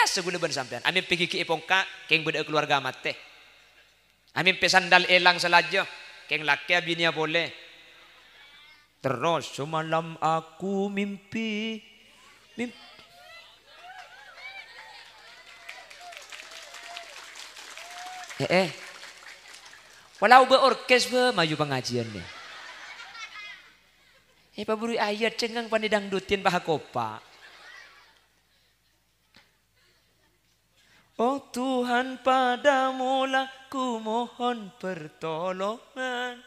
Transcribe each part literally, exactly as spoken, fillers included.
Sè ghulâ bân sampèyan. Amèmpè ghighî èpongka', kèng bâdâ'â kalowarga matè. Amèmpè sandal èlang salajâ, kèng lakè abinèya polè. Terros, "Semalam aku mimpi, mim-," He'eh. Wala obâ orkes, bâ, mayu pangajiân, nè. Èpabhuruy ayat cengngeng panè dangdutin paha kopa'. Oh Tuhan, padamulah ku mohon pertolongan.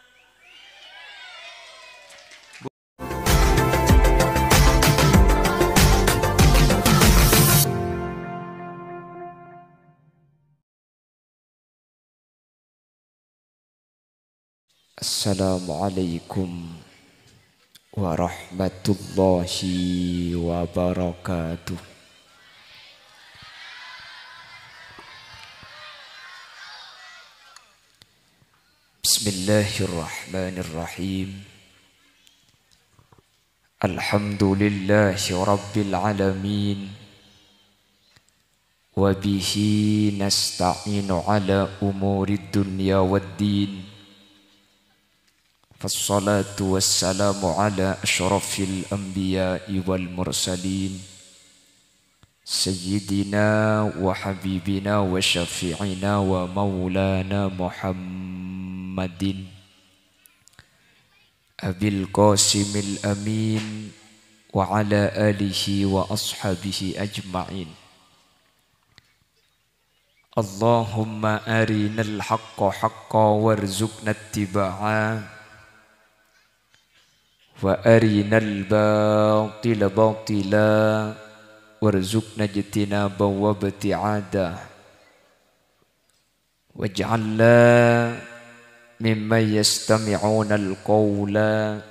Assalamualaikum warahmatullahi wabarakatuh. Bismillahirrahmanirrahim. Alhamdulillahi rabbil alamin. Wa bihi nasta'inu ala umurid dunya wad din. Fassalatu wassalamu ala asyrafil anbiya'i wal mursalin. Sayyidina wa habibina wa syafi'ina wa maulana Muhammadin. Abil Qasimil Amin wa ala alihi wa ashabihi ajma'in. Allahumma arinal haqqa haqqa warzuqna ittiba'a, wa arinal batila batila warzuqna ijtinaba wa ibti'ada. Waj'alna mimman yastami'unal qawla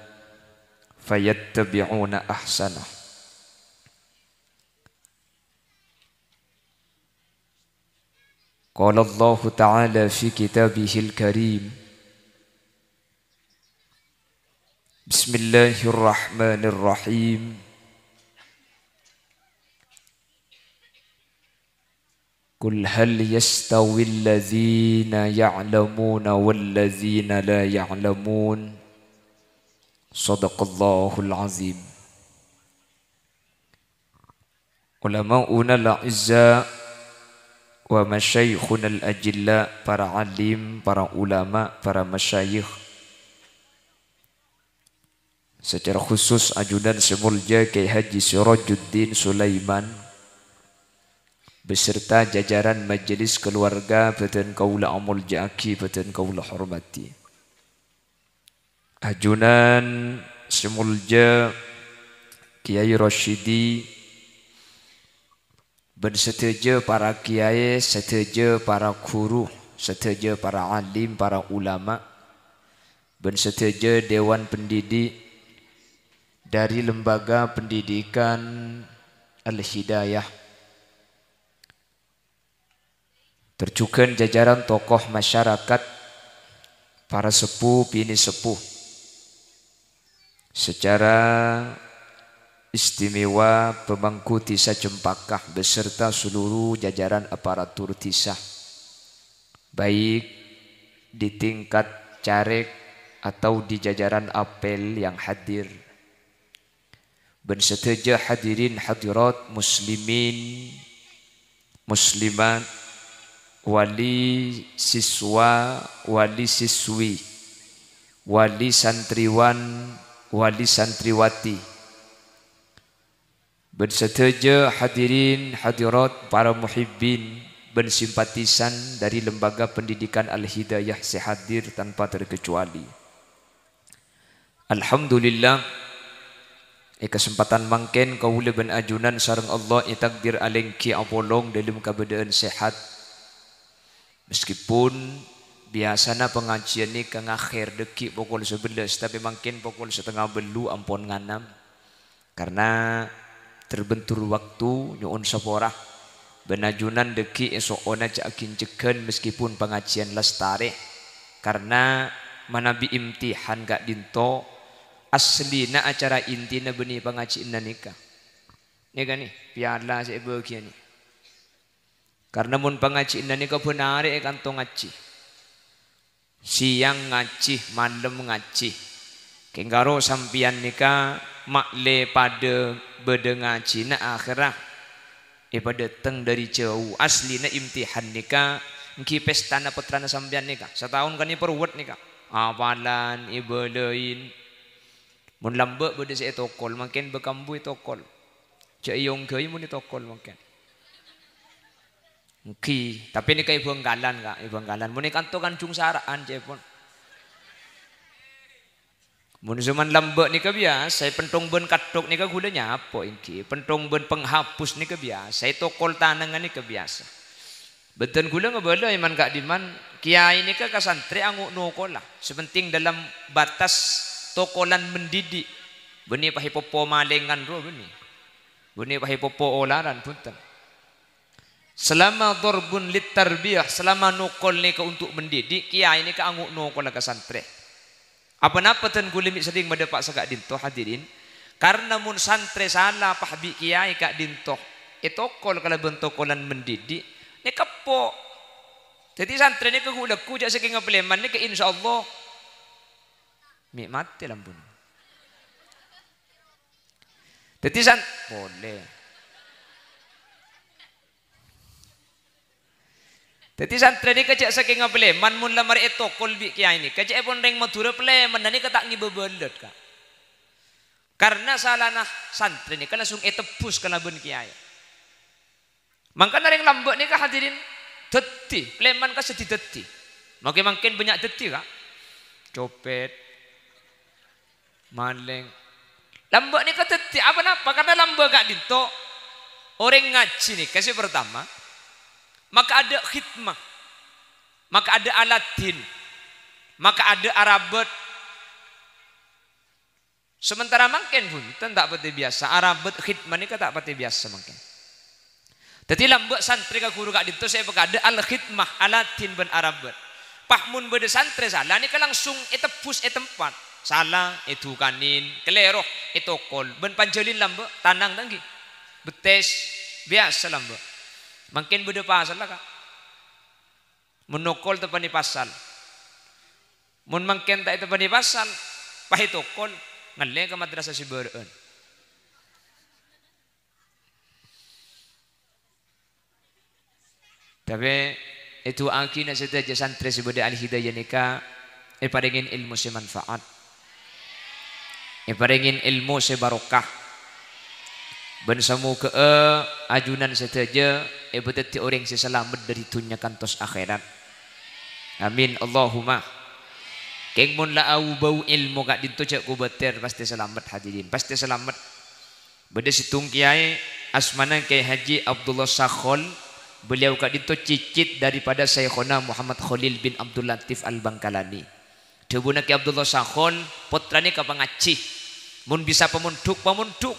fayattabi'una ahsanah. Qala Allahu ta'ala fi kitabihil karim. Bismillahirrahmanirrahim. Qul hal yastawil ladzina ya'lamuna wal ladzina la ya'lamun. Shadaqallahul azim. Ulama'unal a'izza wa masyayikhunal ajilla, para alim, para ulama, para masyayikh. Secara khusus ajunan sè molja Kyai Haji Sirajuddin Sulaiman beserta jajaran majelis keluarga bâdhân kaulâ amolja'aghi, bâdhân kaulâ hormati. Ajunan sè molja Kyai Rasyidi, bân sadhâjâ para kyai, sadhâjâ para ghuru, sadhâjâ para alim, para ulama, bân sadhâjâ dewan pendidik dari Lembaga Pendidikan Al-Hidayah, ter jhughân jajaran tokoh masyarakat, para seppo binè' seppo. Secara istimewa, pemangku Dhisa Cempaka beserta seluruh jajaran aparatur dhisa, baik di tingkat caleg atau di jajaran apel yang hadir. Bân sadhâjâ hadirin hadirat, muslimin, muslimat, wali siswa, wali siswi, wali santriwan, wali santriwati, bân sadhâjâ hadirin hadirat, para muhibbin bân simpatisan dari Lembaga Pendidikan Al-Hidayah sè hadir tanpa terkecuali. Alhamdulillah, è kasempatan mangkèn kaulâ bân ajunan sareng Allah ètakdir alèngghi apolong dâlem kabâdâ'ân sehat. Meskipun biyasana pangajiân nèka ngakhèr dâgghi' pokol sabellâs, tapè mangkèn pokol satengnga bâllu' ampon nganam. Karna terbentur waktu, nyo'on sapora. Bân ajunan dâgghi' èso'ona jhâ' aghânjhâghân meskipun pangajiân lastarè. Karna manabi imtihan ka'dinto, asllina acara intina bânnè pangajiânna nèka. Nèka nè, piala sè èbâgiyâni. Karna mon pangajji'ânna nèka bân arè è kanto ngajhi. Sèyang ngajhi, malem ngajhi. Kèng karo sampèyan nèka ma'lè padâ bâdâ ngajhina akhèrra èpadâteng dâri jâu. Aslina imtihan nèka èngghi pèstana pottrana sampèyan nèka. Sataon kan èparowet nèka. Apalan, èbâlâi. Mon lambâ' bâdâ sè ètokol, mangkèn bâkambu ètokol. Jhâ' èyongghâi mon ètokol mangkèn. Èngghi, tapè nèka è Bhângkalan, Ka', è Bhângkalan. Mon è kanto kan jhung sara'an, ca'èpon. Mon jhâman lambâ' nèka biyasa, è penthong bân kathok nèka ghulâ nyapo, èngghi. Penthong bân penghapus nèka biyasa, ètokol tanangan nèka biyasa. Bhunten ghulâ ngabâlâ, è man ka'dimman, kèyaè nèka ka santrè ango' nokola. Sè penting dalam batas tokolan mendidik. Bânnè pas èpopo malèngan rowa bânnè. Bânnè pas èpopo olaran, bhunten. Selama dharbun lit tarbiyah, selama nokol nèka untuk mendidik, kèyaè nèka ango' nokola ka santrè. Apa-napa dhân ghulâ mè' senneng madâpa' saka'dinto, hadirin? Karna mon santrè sala pas bi' kèyaè ka'dinto, ètokol kalabân tokolan mendidik, nèka eppo'. Dhâddhi santrè nèka ghu-, lagghu jhâ' sakènga palèman nèka, insyaallah mè' matè lampuna. Dhâddhi san-, polè. Dhâddhi santrè nèka jhâ' sakènga palèman, mon la marè ètokol bi' kèyaè nèka, ca'èpon rèng Madhurâ palèmanna nèka ta' ngèbâ bâlât, Ka'. Karna salana santrè nèka langsung ètebbhus kalabân kèyaè. Mangkana rèng lambâ' nèka, hadirin, dhâddhi, palèman ka sè dhâddhi. Mangkèn-mangkèn bânnya' dhâddhi, Ka'. Copèt, malèng. Lambâ' nèka dhâddhi, apa-napa? Karna lambâ' ka'dinto orèng ngajhi nèka sè partama, maka adâ' khidmah, maka adâ' aladdin, maka adâ' arabât. Sementara mangkèn bhunten ta' patè biyasa, arabât khidmah nèka ta' patè biyasa mangkèn. Dhâddhi lambâ' santrè ka ghuru ka'dinto sè èpakadâ' al-khidmah, aladdin bân arabât. Pas mon bâdâ santrè sala nèka langsung ètebbhus è tempat. Sala, èdukanin, kalèro, ètokol. Bân panjhâlin lambâ', tanang ta' èngghi. Bettès, biyasa lambâ'. Mangkèn bâdâ pasalla, Ka'. Mon nokol teppa'na pasal. Mon mangkèn ta' èteppa'na pasal, pas ètokol, ngallè ka madrasah sè bârâ'ân. Tapè èdu'aaghina sadhâjâ santrè sè bâdâ Al-Hidayah nèka èparèngè èlmo sè manfaat. Èparèngè èlmo sè barokah. Bân samoghâ'â ajunan sadhâjâ èpadhâddhi orèng sè salamet dâri dhunnya kantos akhèrat. Amin, Allahumma. Kèng mon la au-bâu èlmo ka'dinto jhâ' kobâtèr, pastè salamet, hadirin, pastè salamet. Bâdâ sèttong kèyaè asmana Kèyaè Haji Abdullah Sakhol, beliau ka'dinto cicit daripada Syaikhona Muhammad Kholil bin Abdul Latif Al-Bangkalani. Dhâbuna Kè Abdullah Sakhol, pottrana ka pangajhi. Mon bisa pamondhuk, pamondhuk.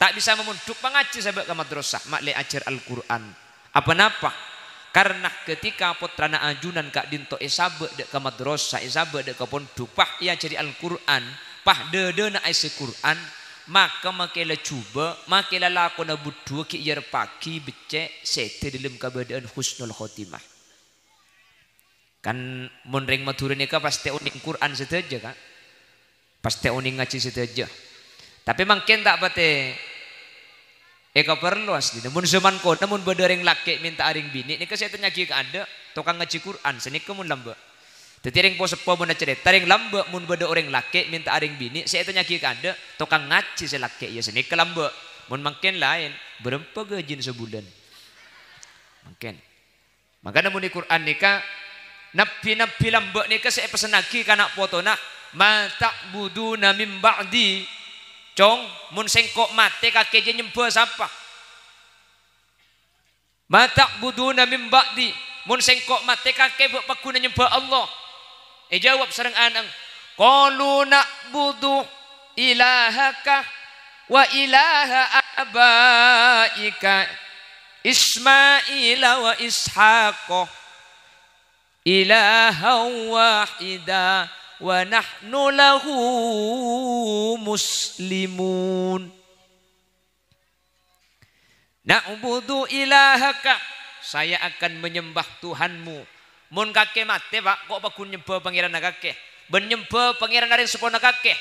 Ta' bisa mamondhuk, pangajhi sabâ' ka madrasah, ma'lè ajhâr Al-Qur'an. Apa-napa? Karna ketika pottrana ajunan ka'dinto èsabâ' dâ' ka madrasah, èsabâ' dâ' ka pondhuk, pas èajhâri Al-Qur'an, pas dâdâna aèssè Qur'an, maka makè la jhubâ', makè lalakonna bhuddhuwâ ghi' èarebbhâghi beccè' sèdhâ dâlem kabâdâ'ân husnul khotimah. Kan mon rèng Madhurâ nèka pastè onèng Qur'an sadhâjâ, Ka'. Pastè onèng ngajhi sadhâjâ. Tapè mangkèn ta' patè èkaparlo aslina. Mon zaman kona, mon bâdâ rèng lakè' mènta'a rèng binè', nèka sè ètanya'aghi ka'dâ', tokang ngajhi Qur'an, sanèka mon lambâ'. Dhâddhi rèng po-seppo mon acarèta, rèng lambâ' mon bâdâ orèng lakè' mènta'a rèng binè', sè ètanya'aghi ka'dâ', tokang ngajhi sè lakè', iyâ sanèka lambâ'. Mon mangkèn laèn, bârâmpa ghâjina sabulân? Mangkèn. Mangkana mon è Qur'an nèka, nabbi-nabbi lambâ' nèka sè èpèssennaghi ka na' potona, "Ma ta'buduna min ba'di?" Cong, mon sèngko' matè, kakè jhâ' nyembhâ sapa? "Ma ta'buduna min ba'di?" Mon sèngko' matè, kakè bâ' pagghuna nyembhâ Allah? Èjâwâb sareng ana'na, "Qalu na'budu ilahaka wa ilaha abaika Ismaila wa Ishaqa ilahan wahida wa nahnu lahu muslimun." "Na'budu ilahaka "Saya akan menyembah Tuhanmu." Mon kakè matè, Pa', ko' paggun nyembhâ pangèranna kakè. Bân nyembhâ pangèranna rèng seppona kakè.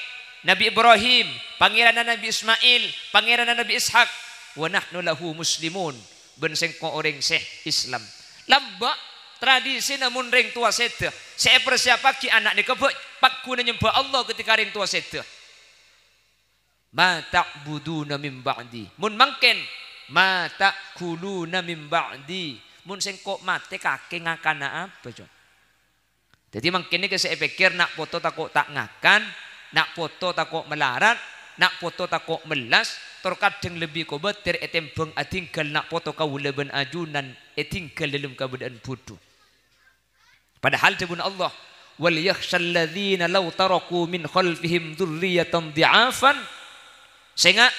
Nabbhi Ibrahim, pangèranna Nabbhi Ismail, pangèranna Nabbhi Ishak. "Wa nahnu lahu muslimun." Bân sèngko' orèng sè Islam. Lambâ' tradisina mon rèng towa sèdhâ, sè èparsiyappaghi ana' nèka bâ-, paggunna nyembhâ Allah ketika rèng towa sèdhâ. "Ma ta'buduna min ba'di?" Mon mangkèn, "Ma ta'kuluna min ba'di?" Mon sèngko' matè, kakè ngakana apa, Cong? Dhâddhi mangkèn nèka sè èpèkkèr na' poto tako' ta' ngakan, na' poto tako' malarat, na' poto tako' mellas, tor kadhâng lebbi kobâtèr ètèmbhâng adhingghâl na' poto kaulâ bân ajunan èdhingghâl dâlem kabâdâ'ân bhudhu. Padahal dhâbuna Allah, "Wal yakhsyalladzina law taraku min khalfihim dzurriyyatan dhi'afan." Sènga',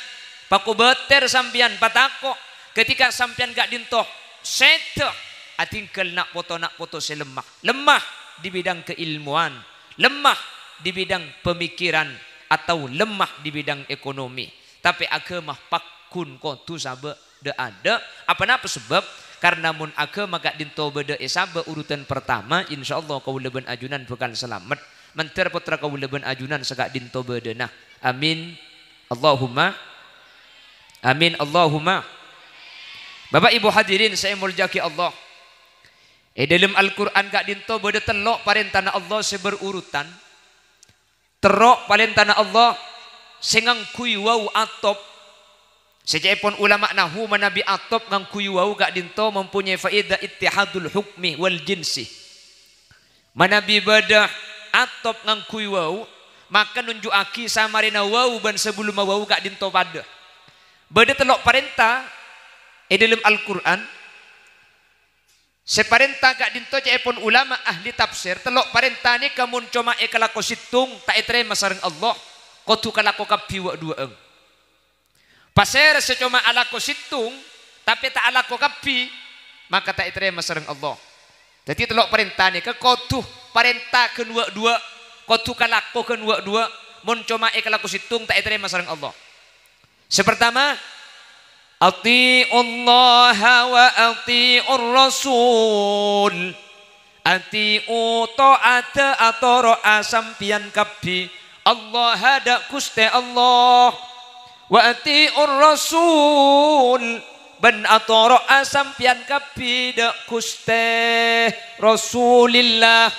pakobâtèr sampèyan, patako', ketika sampèyan ka'dinto sèdhâ adhingghâl na' poto-na' poto sè lemma. Lemma di bidang keilmuan, lemma di bidang pemikiran, atau lemma di bidang ekonomi. Tapè aghâma paggun kodhu sabâ' dâ'-adâ'. Aponapa sabâb? Karna mon aghâma ka'dinto bâdâ è sabâ' urutan pertama, insyaallah kaulâ bân ajunan bhâkal salamet. Mandhâr pottra kaulâ bân ajunan saka'dinto bâdâna. Amin. Allahumma amin. Allahumma. Bapa' Ibu hadirin sè èmoljâ'aghi Allah. È dâlem Al-Qur'an ka'dinto bâdâ tello' parèntana Allah sè berurutan. Terro' parèntana Allah sè ngangghuy wau atop. Sè ca'èpon ulama nahwu manabi atop ngangghuy wau ka'dinto mempunyai faedah ittihadul hukmi wal jinsi. Manabi bâdâ atop ngangghuy wau, maka nunju'aghi samarèna wau bân sabellumma wau ka'dinto padâ. Bâdâ tello' parènta è dâlem Al-Qur'an. Sè parènta ka'dinto ca'èpon ulama ahli tafsir, tello' parènta nèka mon coma èkalako sèttong ta' ètarèma sareng Allah, kodhu kalako kabbhi wâ'-duwâ'ân. Pasèra sè coma alako sèttong, tapè ta' alako kabbhi, maka ta' ètarèma sareng Allah. Dhâddhi tello' parènta nèka kodhu parènta ghân wâ'-duwâ', kodhu kalako ghân wâ'-duwâ', mon coma èkalako sèttong ta' ètarèma sareng Allah. Sè partama, "Athi'ullaha wa athi'ur rasul." Athi'u, ta'adhâ, atoro'a sampèyan kabbhi Allah, dâ' Ghustè Allah. "Wa athi'ur rasul," bân atoro'a sampèyan kabbhi dâ' Ghustè Rasulillah.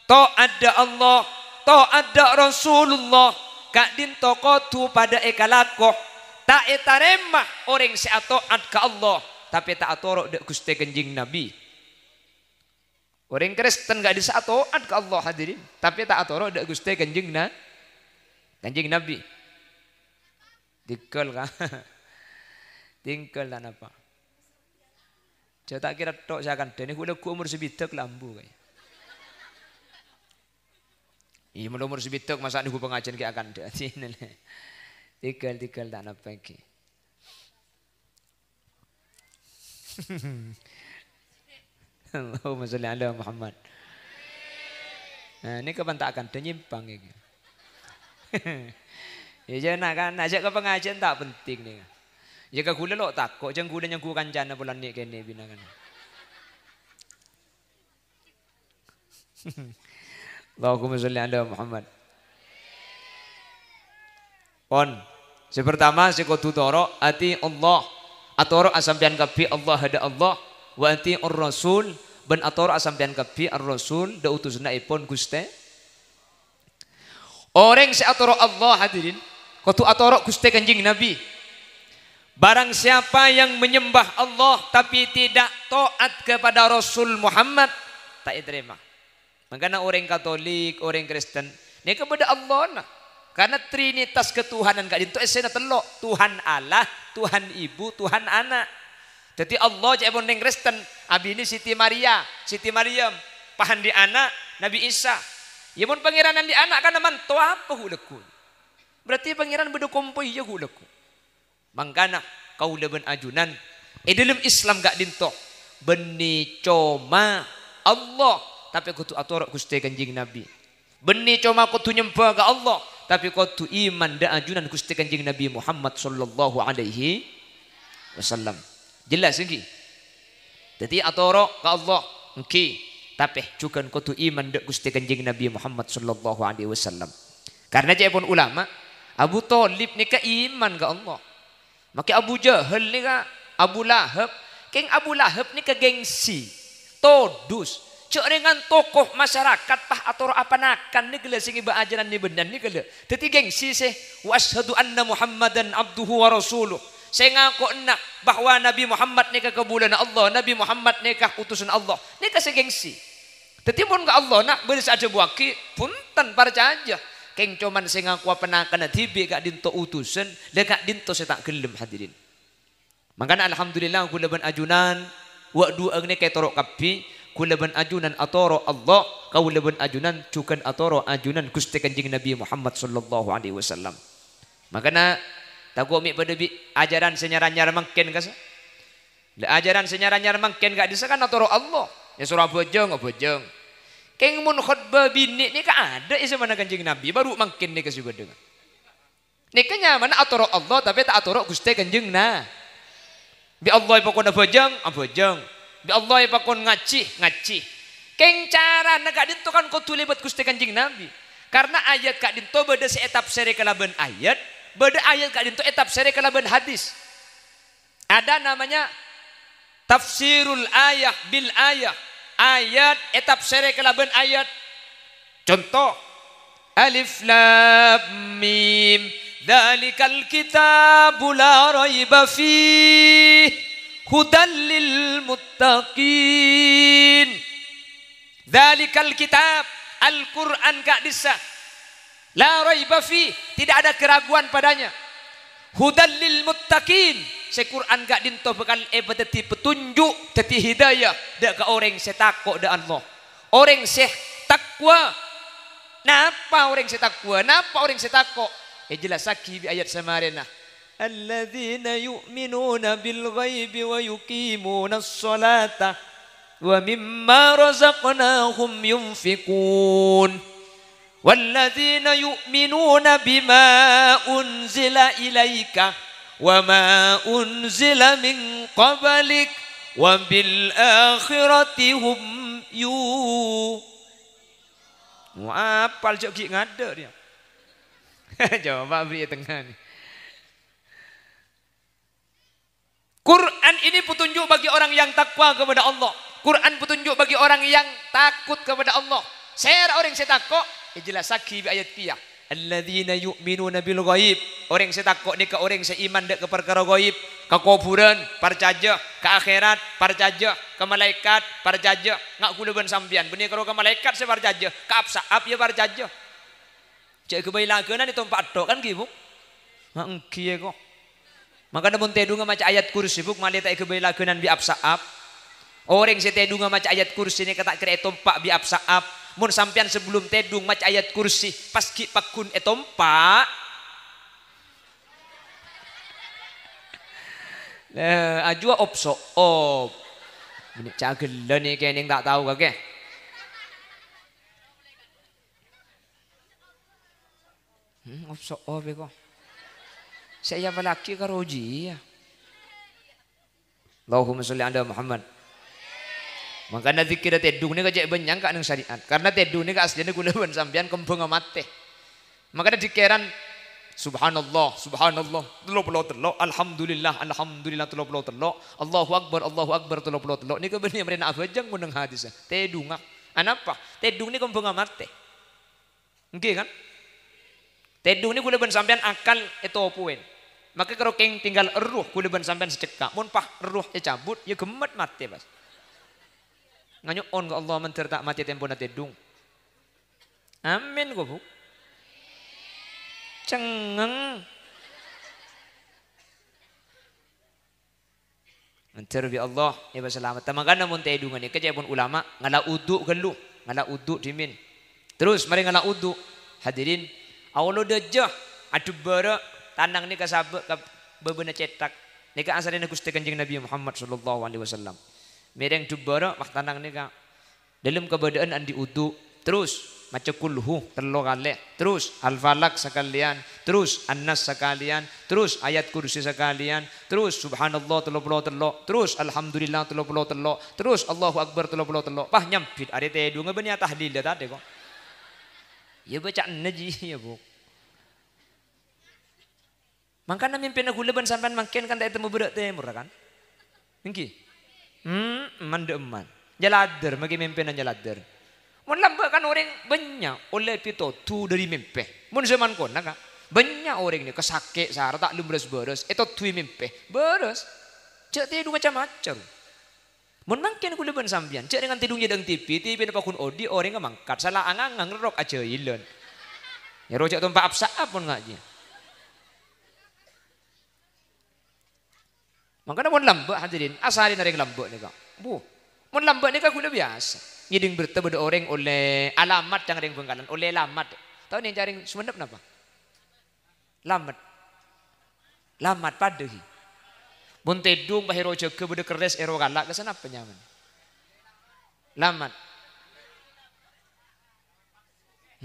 Ta'at dâ' Allah, ta'at dâ' Rasulullah, ka'dinto kodhu padâ èkalako. Ta' ètarèma orèng sè ata'at ka Allah, tapè ta' atoro' dâ' Ghustè Kanjeng Nabi. Orèng Kristen ka'dissa' ata'at ka Allah, hadirin, tapè ta' atoro' dâ' Ghustè Kanjeng Na-, Kanjeng Nabi. Tinggal, ka-, tinggal ta' napa. Jhâ' ta' kèra tho' sè akandhâ, nèko lagghu' omor sabidhâk la ambu, kaè. Iyâ, mon omor sabidhâk, masa' nèko pangajiân ghi' akandhâ. Tinggal, tinggal ta' napa ghi. Allahumma sholli ala Muhammad. Nah, nèko pan ta' akandhâ, nyèmpang nèko. Iyâ, jhâ' na', kan, na', jhâ' ka pangajiân ta' penting nèko. Iyâ, ka ghulâ lo' tako', jhâng ghulâ nyangghu kancana polana nè'-kènè' binangan. Allahumma sholli ala Muhammad. Pon. Sè partama, sè kodhu toro', athi'ullah. Atoro'a sampèyan kabbhi Allah dâ' Allah. "Wa athi'ur rasul," bân atoro'a sampèyan kabbhi ar-rasul, dâ' utusannaèpon Ghustè. Orèng sè atoro' Allah, hadirin, kodhu atoro' Ghustè Kanjeng Nabi. Barang siapa yang menyembah Allah tapi tidak taat kepada Rasul Muhammad, ta' ètarèma. Mangkana orèng Katolik, orèng Kristen, nèka bâdâ Allahna. Karna trinitas ketuhanan ka'dinto èssèna tello', Tuhan Allah, Tuhan Ibu, Tuhan Ana'. Dhâddhi Allah ca'èpon rèng Kristen, abinè Siti Maria, Siti Maryam, pas andi' ana', Nabi Isa. Iyâ, mon Pangèran andi' ana' kan manto apa ghu' lagghu'? Berarti Pangèran bâdâ kompoyya ghu' lagghu'. Mangkana, kaulâ bân ajunan, è dâlem Islam ka'dinto, bânnè coma Allah, tapè kodhu atoro' Ghustè Kanjeng Nabi. Bânnè coma kodhu nyembhâ ka Allah, tapè kodhu iman dâ' ajunan Ghustè Kanjeng Nabi Muhammad sallallahu alaihi wasallam. Jelas, ènggi? Dhâddhi atoro' ka Allah, èngghi, tapè jhughân kodhu iman dâ' Ghustè Kanjeng Nabi Muhammad sallallahu alaihi wasallam. Karna ca'èpon ulama, Abu Thalib nèka iman ka Allah. Makè Abu Jahal nèka, Abu Lahab, kèng Abu Lahab nèka gengsi, todus. Jhâ' rèngan tokoh masyarakat pas atoro' apanakan nèka la sè ngèbâ ajaran nè bânnè nèka la. Dhâddhi gengsi sè, "Wa asyhadu anna Muhammadan abduhu wa rasuluh." Sè ngako'na bahwa Nabi Muhammad nèka kabulâna Allah, Nabi Muhammad nèka utusan Allah. Nèka sè gengsi. Dhâddhi mon ka Allah, na', bâdâ sè adhâbuwâghi, bhunten parcajâ. Kèng coma sè ngakowa panakanna dhibi' ka'dinto utusan, la ka'dinto sè ta' ghellem, hadirin. Mangkana alhamdulillah, kaulâ bân ajunan, wa' duwâ'ân nèka ètoro' kabbhi, kaulâ bân ajunan atoro' Allah, kaulâ bân ajunan jhughân atoro' ajunan Ghustè Kanjeng Nabi Muhammad sallallahu alaihi wasallam. Mangkana, tako' mè' padâ bi' ajaran sè nyar-anyar mangkèn, kasa? La ajaran sè nyar-anyar mangkèn ka'dissa' kan atoro' Allah. Èsoro abhâjâng, abhâjâng. Kèng mon khotbah binè' nèka adâ' è zamana Kanjeng Nabi, bhuru mangkèn nèka sè bâdâ. Nèka nyamana atoro' Allah, tapè ta' atoro' Ghustè Kanjeng Na-, bi' Allah èpakon abhâjâng, abhâjâng. Bi' Allah èpakon ngajhi, ngajhi. Kèng carana ka'dinto kan kodhu lèbât Ghustè Kanjeng Nabi. Karna ayat ka'dinto bâdâ sè ètafsèrè kalabân ayat, bâdâ ayat ka'dinto ètafsèrè kalabân hadis. Ada namanya tafsirul ayah bil ayah. Ayat ètafsèrè kalabân ayat. Conto, Alif Lam Mim. Dzalikal kitabu la raiba fih. Hudan lil muttaqin. Dzalikal kitab, Al-Qur'an ka'dissa'. La raiba fi, tidak ada keraguan padanya. Hudan lil muttaqin, sè Qur'an ka'dinto bhâkal èpadhâddhi petunjuk, dhâddhi hidayah dâ' ka orèng sè tako' dâ' Allah. Orèng sè takwa. Napa orèng sè takwa? Napa orèng sè tako'? Èjellassaghi bi' ayat samarèna. Alladzina yu'minuna bil ghaibi wa yuqimunas sholata wa mimma razaqnahum yunfiqun. Walladzina yu'minuna bima unzila ilaika wa ma unzila min qablik wa bil akhirati hum yu-, Wah, apal jhâ' ghi' ngadâ' rèya. Coba bâri' è tengnga nè. Quran ini petunjuk bagi orang yang takwa kepada Allah. Quran petunjuk bagi orang yang takut kepada Allah. Sèra orèng sè tako'? Èjellassaghi bi' ayat kèya. Alladzina yu'minuna bil ghaib. Orèng sè tako' nèka orèng sè iman dâ' ka parkara ghaib. Ka kobhurân, parcajâ. Ka akhèrat, parcajâ. Ka malaèkat, parcajâ. Nga' kaulâ bân sampèyan, bânnè karo ka malaèkat sè parcajâ. Ka ap-sa'ap, iyâ parcajâ. Jhâ' èghâbây laghânan ètompa' tho', kan ghi, Bu'? Ma' èngghi, èko. Mangkana mon tèdungnga maca ayat kursi, Bu', malè ta' èghâbây laghânan bi' ap-sa'ap. Orèng sè tèdungnga maca ayat kursi nèka ta' kèra ètompa' bi' ap-sa'ap. Mon sampèyan sabellunna tèdung maca ayat kursi, pas ghi' pagghun ètompa'. Lah, ajuwâ op-so'op. Bânnè ca' ghellâ' nè kènèng ta' tao kakè. Hmm, op-so'op èko. Sè èapallaghi karo jiyâ. Allahumma sholli ala Muhammad. Mangkana dzikirra tèdung nèka cè' bânnya'an ka neng syariat. Karna tèdung nèka aslina kaulâ bân sampèyan kembhângnga matè. Mangkana dhikkèran, "Subhanallah, subhanallah, tello polo tello', alhamdulillah, alhamdulillah, tello polo tello', Allahu akbar, Allahu akbar, tello polo tello'." Nèka bânnè marèna abhâjâng mon neng hadissa. Tèdungnga. Anapa? Tèdung nèka kembhângnga matè. Èngghi, kan? Tèdung nèka kaulâ bân sampèyan akal ètopowèn. Makè karo kèng tinggal erruh kaulâ bân sampèyan sè cekka'. Mon pas erruh ècabut, iyâ ghemmet matè, pas. Nganyo'on ka Allah mandhâr ta' matè tempona tèdung. Amin, ko, Bu'. Cengngeng. Mandhâr bi' Allah èpasalamedhâ. Mangkana mon tèdungnga nèka ca'èpon ulama, ngala' udu' ghâllu, ngala' udu' dhimèn. Terros marè ngala' udu', hadirin, aolo dâjâ, adhâbârâ, tanang nèka sabâ' ka bâbâna cèthak. Nèka asarèna Ghustè Kanjeng Nabi Muhammad sallallahu alaihi wasallam. Mèrèng dhâbârâ, wah, tanang nèka. Dâlem kabâdâ'ân andi' udu'. Terros, Maca Qulhu tello kalè, terros Al-Falaq sakalèyan, terros An-Nas sakalèyan, terros Ayat Kursi sakalèyan, terros Subhanallah tello polo tello', terros Alhamdulillah tello polo tello', terros Allahu Akbar tello polo tello'. Pas nyambit arè tèdhungnga bânnè tahlil, yâ tadâ' kok. Yâ bâca'anna jiyâ, Bu'. Mangkana mèmpèna ghulâ bân sampèyan mangkèn kan ta' ètemmo bârâ' tèmorra kan? Èngghi? Hmm, mandhâ' emman. Nyaladdhâr, maghi mèmpèna nyaladdhâr. Mon lambâ' kan orèng bânnya' ollè èpètodhu dâri mèmpè. Mon zaman kona, Ka', bânnya' orèng nèka sakè' sara ta' lem bârâs-bârâs, ètodhuwi mèmpè. Bârâs. Jhâ' tèdhung ca-maca, ro. Mon mangkèn ghulâ bân sampèyan, jhâ' rèng tèdhung nyèdhâng T V, T V-na paggun odi', orèngnga mangkat, sala anganga ngerrok ajhâilân. Yâ, ro jhâ' tompa' ap-sa'ap mon ngajhi. Mangkana mon lambâ', hadirin, asarèna rèng lambâ' nèka. Bu, mon lambâ' nèka ghulâ biyasa. Ngèdhing bhertâ bâdâ orèng ollè alamat ca'na rèng Bhângkalan, ollè alamat. Tao nèng ca'na rèng Songennep napa? Lamet. Lamat padâ ghi. Mon tèdhung pas èro jâgâ bâdâ kerrès èro kala', kassa napa nyamana? Lamat.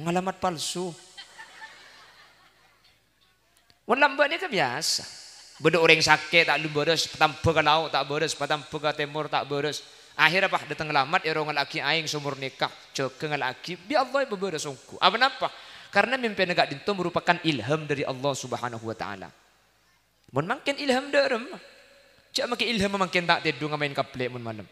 Ngalamat palsu. Mon lambâ' nèka biyasa. Bâdâ orèng sakè' ta' lem bârâs, patambâ ka lao' ta' bârâs, patambâ ka tèmor ta' bârâs. Akhèrra pas dâteng lamat, èro ngala'aghi aèng somor nèka. Jâgâ ngala'aghi, bi' Allah èpabârâs ongghu. Apa napa? Karena mèmpèna ka'dinto merupakan ilham dari Allah Subhanahu wa Ta'ala. Mon mangkèn ilham dâ' remma? Jhâ' maghi ilham mangkèn ta' tèdhung maèn kaplè' mon malem.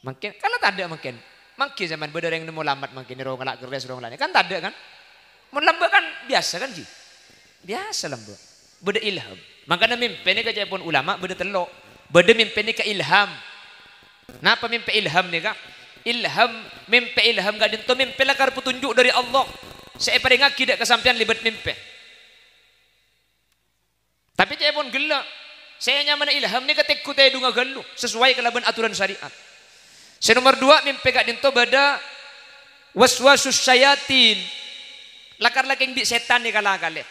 Mangkèn, kala tadâ' mangkèn. Mangkèn zaman bâdâ rèng nemmo lamat mangkèn, rong la kerrès, rong la. Kan tadâ' kan? Mon lambâ' kan biyasa kan, Ji? Biyasa lambâ'. Bâdâ ilham. Mangkana mèmpè nèka ca'èpon ulama bâdâ tello'. Bâdâ mèmpè nèka ilham. Napa mèmpè ilham nèka? Ilham, mèmpè ilham ka'dinto mèmpè lakar petunjuk dâri Allah sè èparèngaghi dâ' ka sampèyan lèbât mèmpè. Tapè ca'èpon ghellâ', sè nyamana ilham nèka tèngghu tèdhungnga ghâllu, sesuai kalabân aturan syariat. Sè nomer duwâ', mèmpè ka'dinto bâdâ waswasus syayatin. Lakar lakèng bi' sètan èkala-kalè.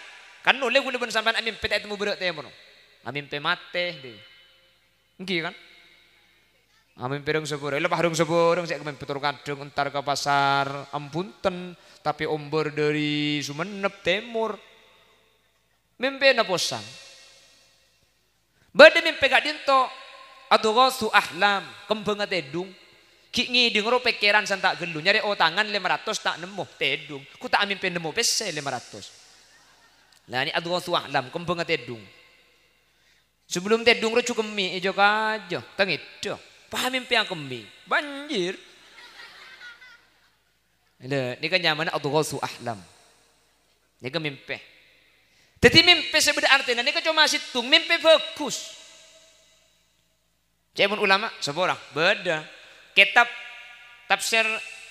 Kan ollè ghulâ bân sampèyan amèmpè ta' ètemmo bârâ' tèmorra. Amèmpè matè, dhi. Èngghi, kan? Amèmpè rèng sabhârâng, la pas rèng sabhârâng sè mèmpè tor kadhâng entar ka pasar, ampun ten, tapè ombâr dâri Songennep tèmor. Mèmpèna posang. Bâdâ mèmpè ka'dinto, adghasu ahlam, kembhângnga tèdhung. Ghi' ngèdhing ro pèkkèran sè enta' ghâllu, nyarè otangan lèma ratos ta' nemmo, tèdhung. Ghu ta' amèmpè nemmo pèssè lèma ratos. La, nè adghasu ahlam, kembhângnga tèdhung. Sabellum tèdhung ro jhu kemmè, èjâ kajâ, tangèdhâ. Pas mèmpè akemmè, banjir. Lha, nèka nyamana adghasu ahlam. Nèka mèmpè. Dhâddhi mèmpè sè bâdâ artèna nèka coma sèttong, mèmpè bhâghus. Ca'èpon ulama, saporana? Bâdâ. Kètab tafsir,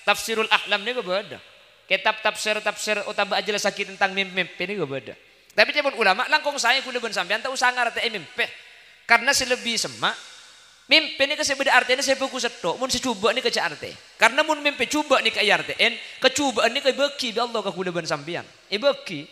Tafsirul Ahlam nèka bâdâ. Kètab tafsir-tafsir otabâ ajhellassaghi tentang mèm-, mèmpè nèka bâdâ. Tapè ca'èpon ulama, langkong saè ghulâ bân sampèyan ta' osa ngartè'è mèmpè. Karna sè lebbi semma', mèmpè nèka sè bâdâ artèna sè bhâghus sèttong, mon sè jhubâ' nèka jhâ' artè. Karna mon mèmpè jhubâ' nèka èartè'è, ka jhubâ'ân nèka èbâghi bi' Allah ka ghulâ bân sampèyan. Èbâghi.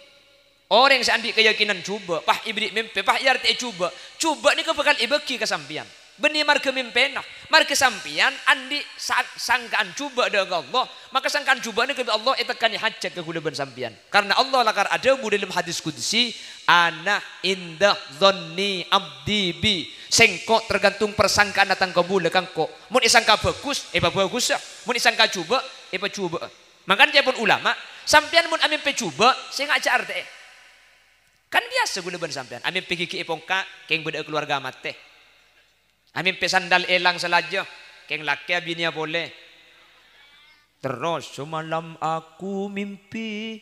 Orèng sè andi' kayakinan jhubâ', pas èberri' mèmpè, pas èartè'è jhubâ'. Jhubâ' nèka bhâkal èbâghi ka sampèyan. Bânnè marghâ mèmpèna. Marghâ sampèyan andi' sa-, sangka'an jhubâ' dâ' ka Allah, maka sangka'an jhubâ' nèka bi' Allah ètekkanè hajhât ka ghulâ bân sampèyan. Karna Allah lakar adhâbu dâlem hadis qudsi, "Ana inda dhanni abdi bi." Sèngko' tergantung parsangkaanna tang kabulâ ka engko'. Mon èsangka bhâghus, èpabhâghus, yâ. Mon èsangka jhubâ', èpajhubâ'. Mangkana ca'èpon ulama, sampèyan mon amèmpè jhubâ', sènga' jhâ' artè'è. Kan biyasa ghulâ bân sampèyan, amèmpè ghighina èpongka', kèng bâdâ'â kalowarga matè. Amèmpè sandal èlang salajâ, kèng lakè abinèya polè. Terros, "Semalam aku mimpi,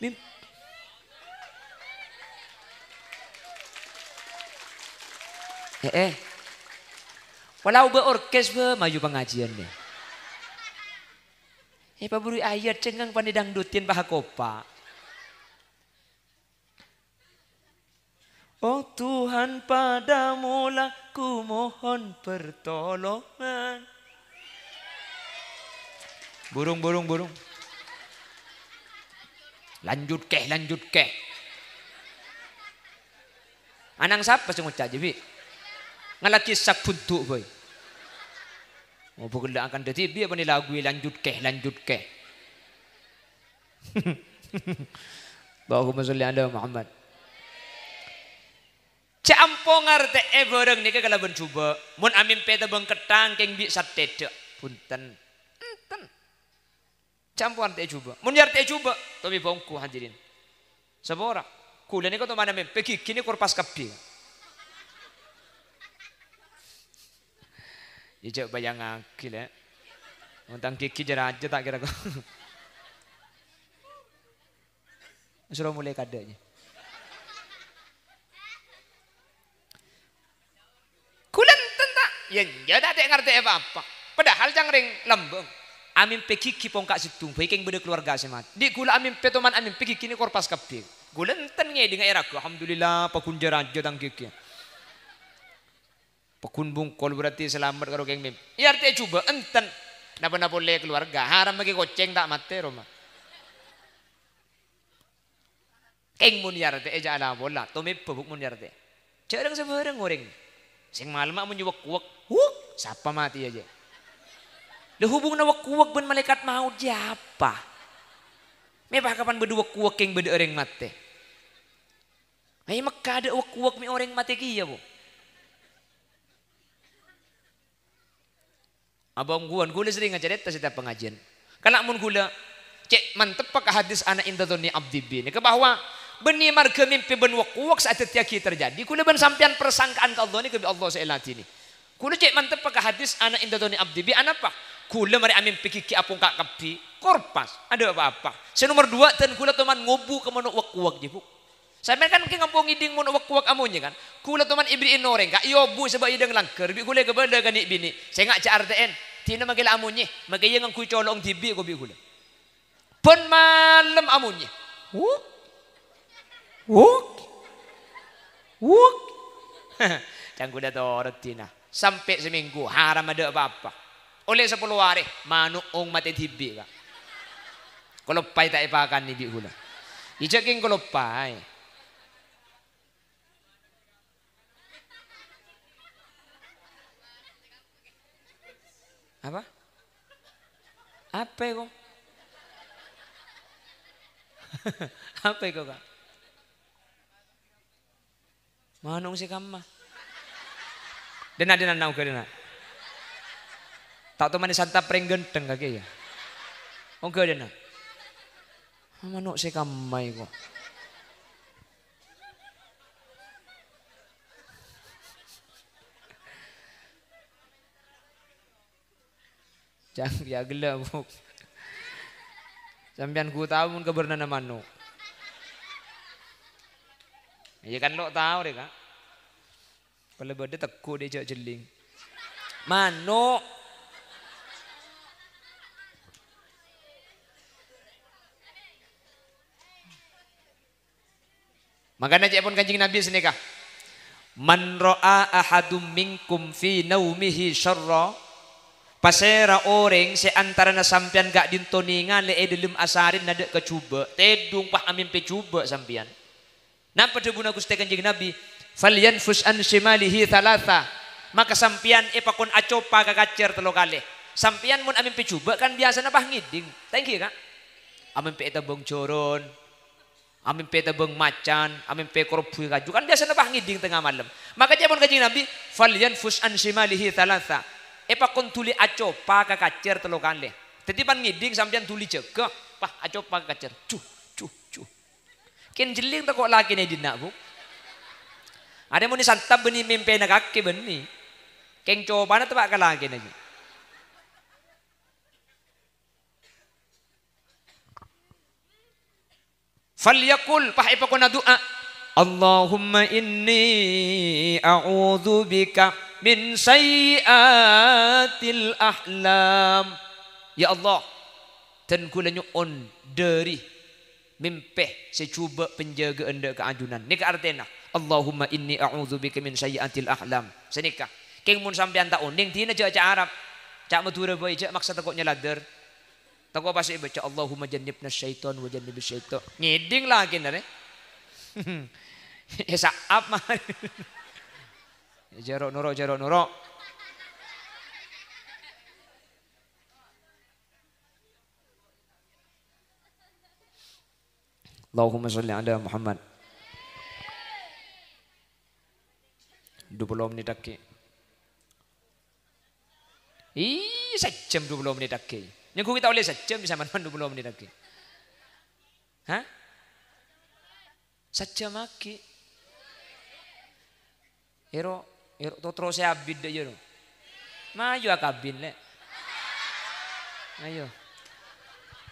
mim-," eh, eh. Wala obâ orkes, bâ, mayu pangajiân, nè. Èpabhuruy ayat cengngeng panè dangdutin paha kopa. Oh Tuhan, padamulah ku mohon pertolongan. Burung, burung, burung. Lanjut kè, lanjut kè. Ana'na sapa sè ngoca' jiyâ, Bi'? Ngala' kissa bhundu' bhâi. Mon bhâghellâ'â kan dhâddhi, biyâ bânnè lagu, "Lanjut kè, lanjut kè." Allahumma sholli ala Muhammad. Jhâ' ampo ngartè'è bhârâng nèka kalabân jhubâ'. Mon amèmpè tèbâng ketthang kèng bi' sathèdhâ. Bhunten. Enten. Jhâ' ampo artè'è jhubâ'. Mon yâ artè'è jhubâ', tobi bhângku, hadirin. Sapora. Ghulâ nèko toman amèmpè ghighina korpas kabbhi. Yâ, jhâ' bâjângaghi, Lè'. Mon tang ghighi jâ-rajâ ta' kèra ko-, soro molè kadâ', yâ. Ghulâ enten, ta'? Yâ, enjâ', ta' tè' ngartè'è pa-apa. Padahal cangkèng lambâng. Amèmpè ghighi pongka' seddhung, bhâi kèng bâdâ keluarga sè matè. Dhi' ghulâ amèmpè, toman amèmpè ghigina korpas kabbhi. Ghulâ enten ngèdingngaghi raghâ, "Alhamdulillah, paggun jâ-rajâ tang ghighi." Paggun bungkol berarti salamet karo kèng mèm-, yâ artè'è jhubâ' enten. Napa-napa polè keluarga, haram maghi kocèng ta' matè roma. Kèng mon yâ artè'è jhâ' la-pola, tomèbhâ bu' mon yâ artè'è. Jhârâng sabhârâng orèng. Sèng malem mon nyè wèk-kowèk, wuk, sapa matèya jâ? Lha hubunganna wèk-kowèk bân malaèkat maot jâ apa? Mè' pas kapan bâdâ wèk-kowèk kèng bâdâ orèng matè? È Mekka adâ' wèk-kowèk mè' orèng matè kèya, Bu. Abâ' ongghuwân, ghulâ serrèng acarèta setiap pangajiân. Kala' mon ghulâ cè' manteppâ ka hadis "Ana inda dhanni abdi bi." Nèka bahwa bânnè marghâ mèmpè bân wèk-kowèk sè adhâddhiyâghi terjadi, ghulâ bân sampèyan parsangkaan ka Allah nèka bi' Allah sè èladhinè. Ghulâ cè' manteppâ ka hadis "Ana inda dhanni abdi bi." Anapa? Ghulâ marè amèmpè ghighi apongka' kabbhi, korpas, adâ' pa-apa. Sè nomer duwâ', dân ghulâ toman ngobu ka mono' wèk-kowèk, jâ, Bu. Sampèyan kan kèng ampo ngèding mon wèk-kowèk amonyè, kan? Ghulâ toman èberri'i orèng, ka' èobu sè bâ' èdâng langghâr, bi' ghulâ èkabâlâ ka nè'-binè'. Sènga' jhâ' artè'èn, dina mangkèla amonyè, makè iyâ ngangghuy colo'na dhibi' ko bi' ghulâ. Bân malem amonyè. Wuk. Wuk. Wuk. Can ghulâ torot dina. Sampè' samènggu, haram adâ' pa-apa. Ollè sapolo arè, mano' ong matè dhibi', Ka'. Kaloppaè ta' èpakanè bi' ghulâ. Ijâ kèng kaloppaè. Apa? Apa èko? Apa èko, Ka'? Mano' sè kamma. Dèna, dèna, na, ongghâ dèna. Ta' toman èsantap rèng ghântheng kakè, yâ. Ongghâ dèna. Mano' sè kamma èko. Jang, yâ ghellâ', Bu. Sampèyan ghu tao mon kabârnana mano'. Iyâ kan lo' tao rè, Ka'. Pala bâdâ tegghu' dhi' jhâ' jhelling. Mano'. Mangkana ca'èpon Kanjeng Nabi sanèka, "Man ra'a ahadum minkum fi naumihi syarra," pasèra orèng sè antarana sampèyan ka'dinto nèngalè è dhâlem asarèna dâ' ka jhubâ', tèdung pas amèmpè jhubâ' sampèyan. Napa dhâbuna Ghustè Kanjeng Nabi? "Falyanfus an shimalihi thalatha." Maka sampèyan èpakon acopa ka kacèr tello kalè. Sampèyan mon amèmpè jhubâ' kan biyasana pas ngèding. Ta' ènggi, Ka'? Amèmpè ètèbâng jhârân. Amèmpè tèbâng macan, amèmpè karobbhuy kaju, kan biyasana pas ngèding tengnga malem. Maka ca'èpon Kanjeng Nabi, "Falyanfus an shimalihi thalatha." Èpakon dhuli acopa ka kacèr tello kalè. Dhâddhi pan ngèding sampèyan dhuli jâgâ, pas acopa ka kacèr. Ju, ju, ju. Kèng jhelling tako' lakèna è dinna', Bu. Arèya mon èsantap bânnè mèmpèna kakè bânnè. Kèng copana teppa' ka lakèna, jâ. Falyaqul, pas èpakona du'a, "Allahumma inni a'udzubika min sayyi'atil ahlam." Ya Allah, dân ghulâ nyo'on dhâri mèmpè sè jhubâ' panjâgâ'ân dâ' ka ajunan. Nèka artèna, "Allahumma inni a'udzubika min sayyi'atil ahlam." Sanèka, kèng mon sampèyan ta' onèng, dina jâ' ca' Arab. Ca' Madhurâ bhâi, jâ' maksa tako' nyalèdâr. Tako' pas èbâca, "Allahumma jannibna syaitan wa jannibis syaitan." Ngèding lakèna rè. Èsa'ap marè. Jâ' ro'-noro', jâ' ro'-noro'. Allahumma sholli ala Muhammad. Dua puluh menit lagi. Ih, sajjhâm dua puluh menit lagi. Nyengko kita oleh sajjhâm bisa man dua puluh menit lagi. Hah? Sajjhâm lagi. Ero, ero, to terus saya abit deh, yo. Mayu akabin, le. Ayo.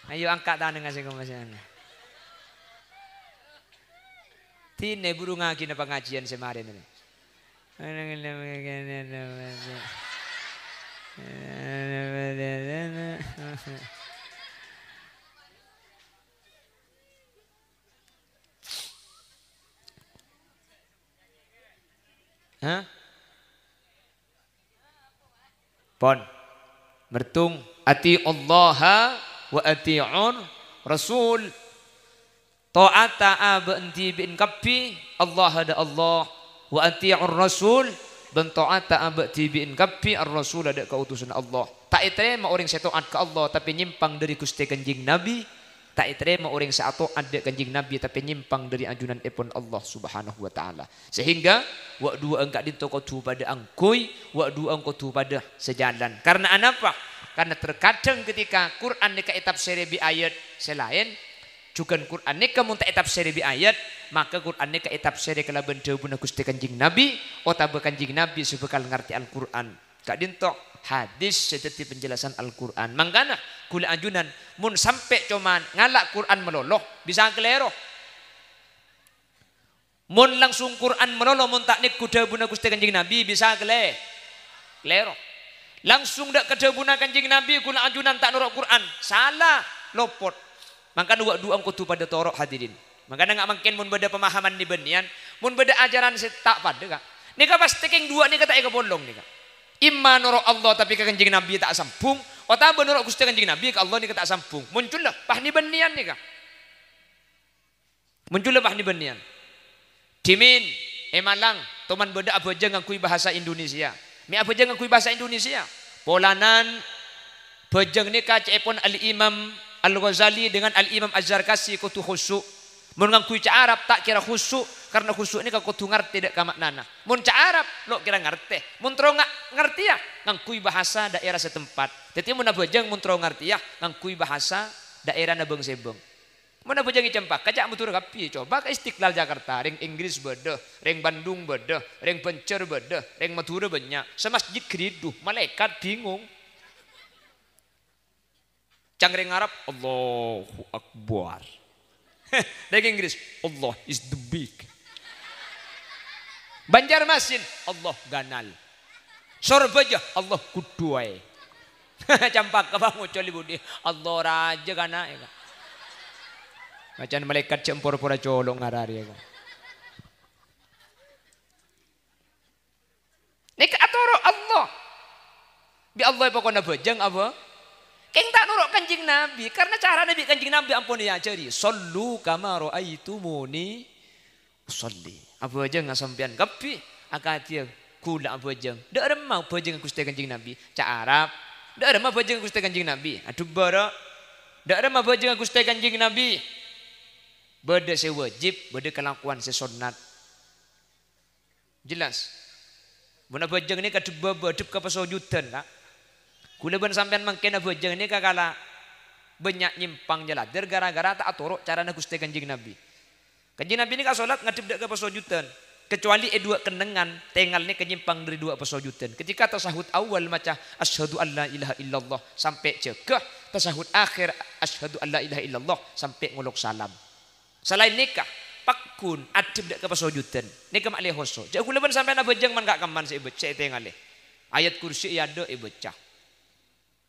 Ayo angkat tangan ngasih ke Mas Yana. Tine burungagi na pengajian semarin ini. Hah? Pon. Mertung. "Ati'ullaha wa ati'ur rasul." Ta'ata abâ' dhibi'en kabbhi, Allah dâ' Allah. "Wa ati'ur rasul," bân ta'ata abâ' dhibi'en kabbhi, ar-rasul dâ' kautusanna Allah. Ta' ètarèma orèng sè ta'at ka Allah, tapè nyèmpang dâri Ghustè Kanjeng Nabi. Ta' ètarèma orèng sè ata'at dâ' Kanjeng Nabi, tapè nyèmpang dâri ajunanèpon Allah Subhanahu wa Ta'ala. Sehingga, wa' duwâ'ân ka'dinto kodhu padâ angghuy, wa' duwâ'ân kodhu padâ sajhâlân. Karna anapa? Karna terkadang ketika Qur'an nèka ètafsèrè bi' ayat sè laèn, jhughân Qur'an nèka mon ta' ètafsèrè bi' ayat, maka Qur'an nèka ètafsèrè kalabân dhâbuna Ghustè Kanjeng Nabi, otabâ Kanjeng Nabi sè bhâkal ngartè Al-Qur'an. Ka'dinto hadis sè dhâddhi penjelasan Al-Qur'an. Mangkana, ghulâ ajunan, mon sampè' coma ngala' Qur'an malolo, bisa kalèro. Mon langsung Qur'an malolo, mon ta' nèngghu dhâbuna Ghustè Kanjeng Nabi, bisa kalè-, kalèro. Langsung dâ' ka dhâbuna Kanjeng Nabi, ghulâ ajunan ta' noro' Qur'an, sala, lopot. Mangkana wa' duwâ'ân kodhu padâ toro', hadirin. Mangkana nga' mangkèn mon bâdâ pemahaman nè-bânnèyan, mon bâdâ ajaran sè ta' padâ, Ka'. Nèka pastè kèng duwâ' nèka ta' èkapolong nèka. Imma noro' Allah tapè ka Kanjeng Nabi ta' asambhung, otabâ noro' Ghustè Kanjeng Nabi ka Allah nèka ta' asambhung. Moncola, pas nè-bânnèyan nèka. Moncola, pas nè-bânnèyan. Dhimèn, è Malang, toman bâdâ abhâjâng ngangghuy bahasa Indonesia. Mè' abhâjâng ngangghuy bahasa Indonesia. Polana bhâjâng nèka ca'èpon Al-Imam Al-Ghazali dengan Al-Imam Az-Zarkasyi kodhu khusyu'. Mon ngangghuy ca' Arab, ta' kèra khusyu', karna khusyu' nèka kodhu ngartè dâ' ka ma'nana. Mon ca' Arab, lo' kèra ngartè. Mon terro nga-, ngartèya, ngangghuy bahasa daerah setempat. Dhâddhi, mon abhâjâng, mon terro ngartèya, ngangghuy bahasa daerahna bâng-sèbâng. Mon abhâjâng è Cempaka, ca' Madhurâ kabbhi. Coba ka Istiqlal Jakarta, rèng Inggris bâdâ, rèng Bandung bâdâ, rèng Banjar bâdâ, rèng Madhurâ bânnya'. Samasjid ghâridhu, malaèkat bingung. Ca'na rèng Arab, "Allahu Akbar." Rèng Inggris, "Allah is the big." Banjarmasin, "Allah ganal." Sorbhâjâ, "Allah ghudhuwâ." Cempaka bâ' ngoca' è budi, "Allah rajâ kana'." Macan malaèkat jhâ' por-pora colo' ngararè, Ka'. Nèka atoro' Allah. Bi' Allah èpakona bhâjâng apa? Kèng ta' noro' Kanjeng Nabi, karna carana bi' Kanjeng Nabi ampon èajhâri, "Shallu kama ra'aitumuni ushalli." Abhâjânga sampèyan kabbhi akadhiyâ ghulâ abhâjâng. Dâ' remma bhâjângnga Ghustè Kanjeng Nabi? Ca' Arab. Dâ' remma bhâjângnga Ghustè Kanjeng Nabi? Adhu bârâ'. Dâ' remma bhâjângnga Ghustè Kanjeng Nabi? Bâdâ sè wâjib, bâdâ kalakowan sè sonnat. Jelas? Mon abhâjâng nèka dhep-, bâ-, bâdhep ka pasojuddhân, Ka'. Ghulâ bân sampèyan mangkèn abhâjâng nèka kala bânnya' nyèmpang nyalèddhâr ghârâ-ghârâ ta' atoro' carana Ghustè Kanjeng Nabi. Kanjeng Nabi nèka solat ngadhep dâ' ka pasojuddhân, kecuali è duwâ' kennengngan, tèngal nèka nyèmpang dâri duwâ' pasojuddhân. Ketika tasahud awal maca, "Asyhadu an la ilaha illallah," sampè' jâgâ, tasahud akhir, "Asyhadu an la ilaha illallah," sampè' ngolok salam. Salaèn nèka, pagghun adhep dâ' ka pasojuddhân. Nèka ma' lè hoso. Jhâ' ghulâ bân sampèyan abhâjâng man-, ka-, kamman sè èbâc-, sè ètèngalè. Ayat Kursi è adâ' èbâca.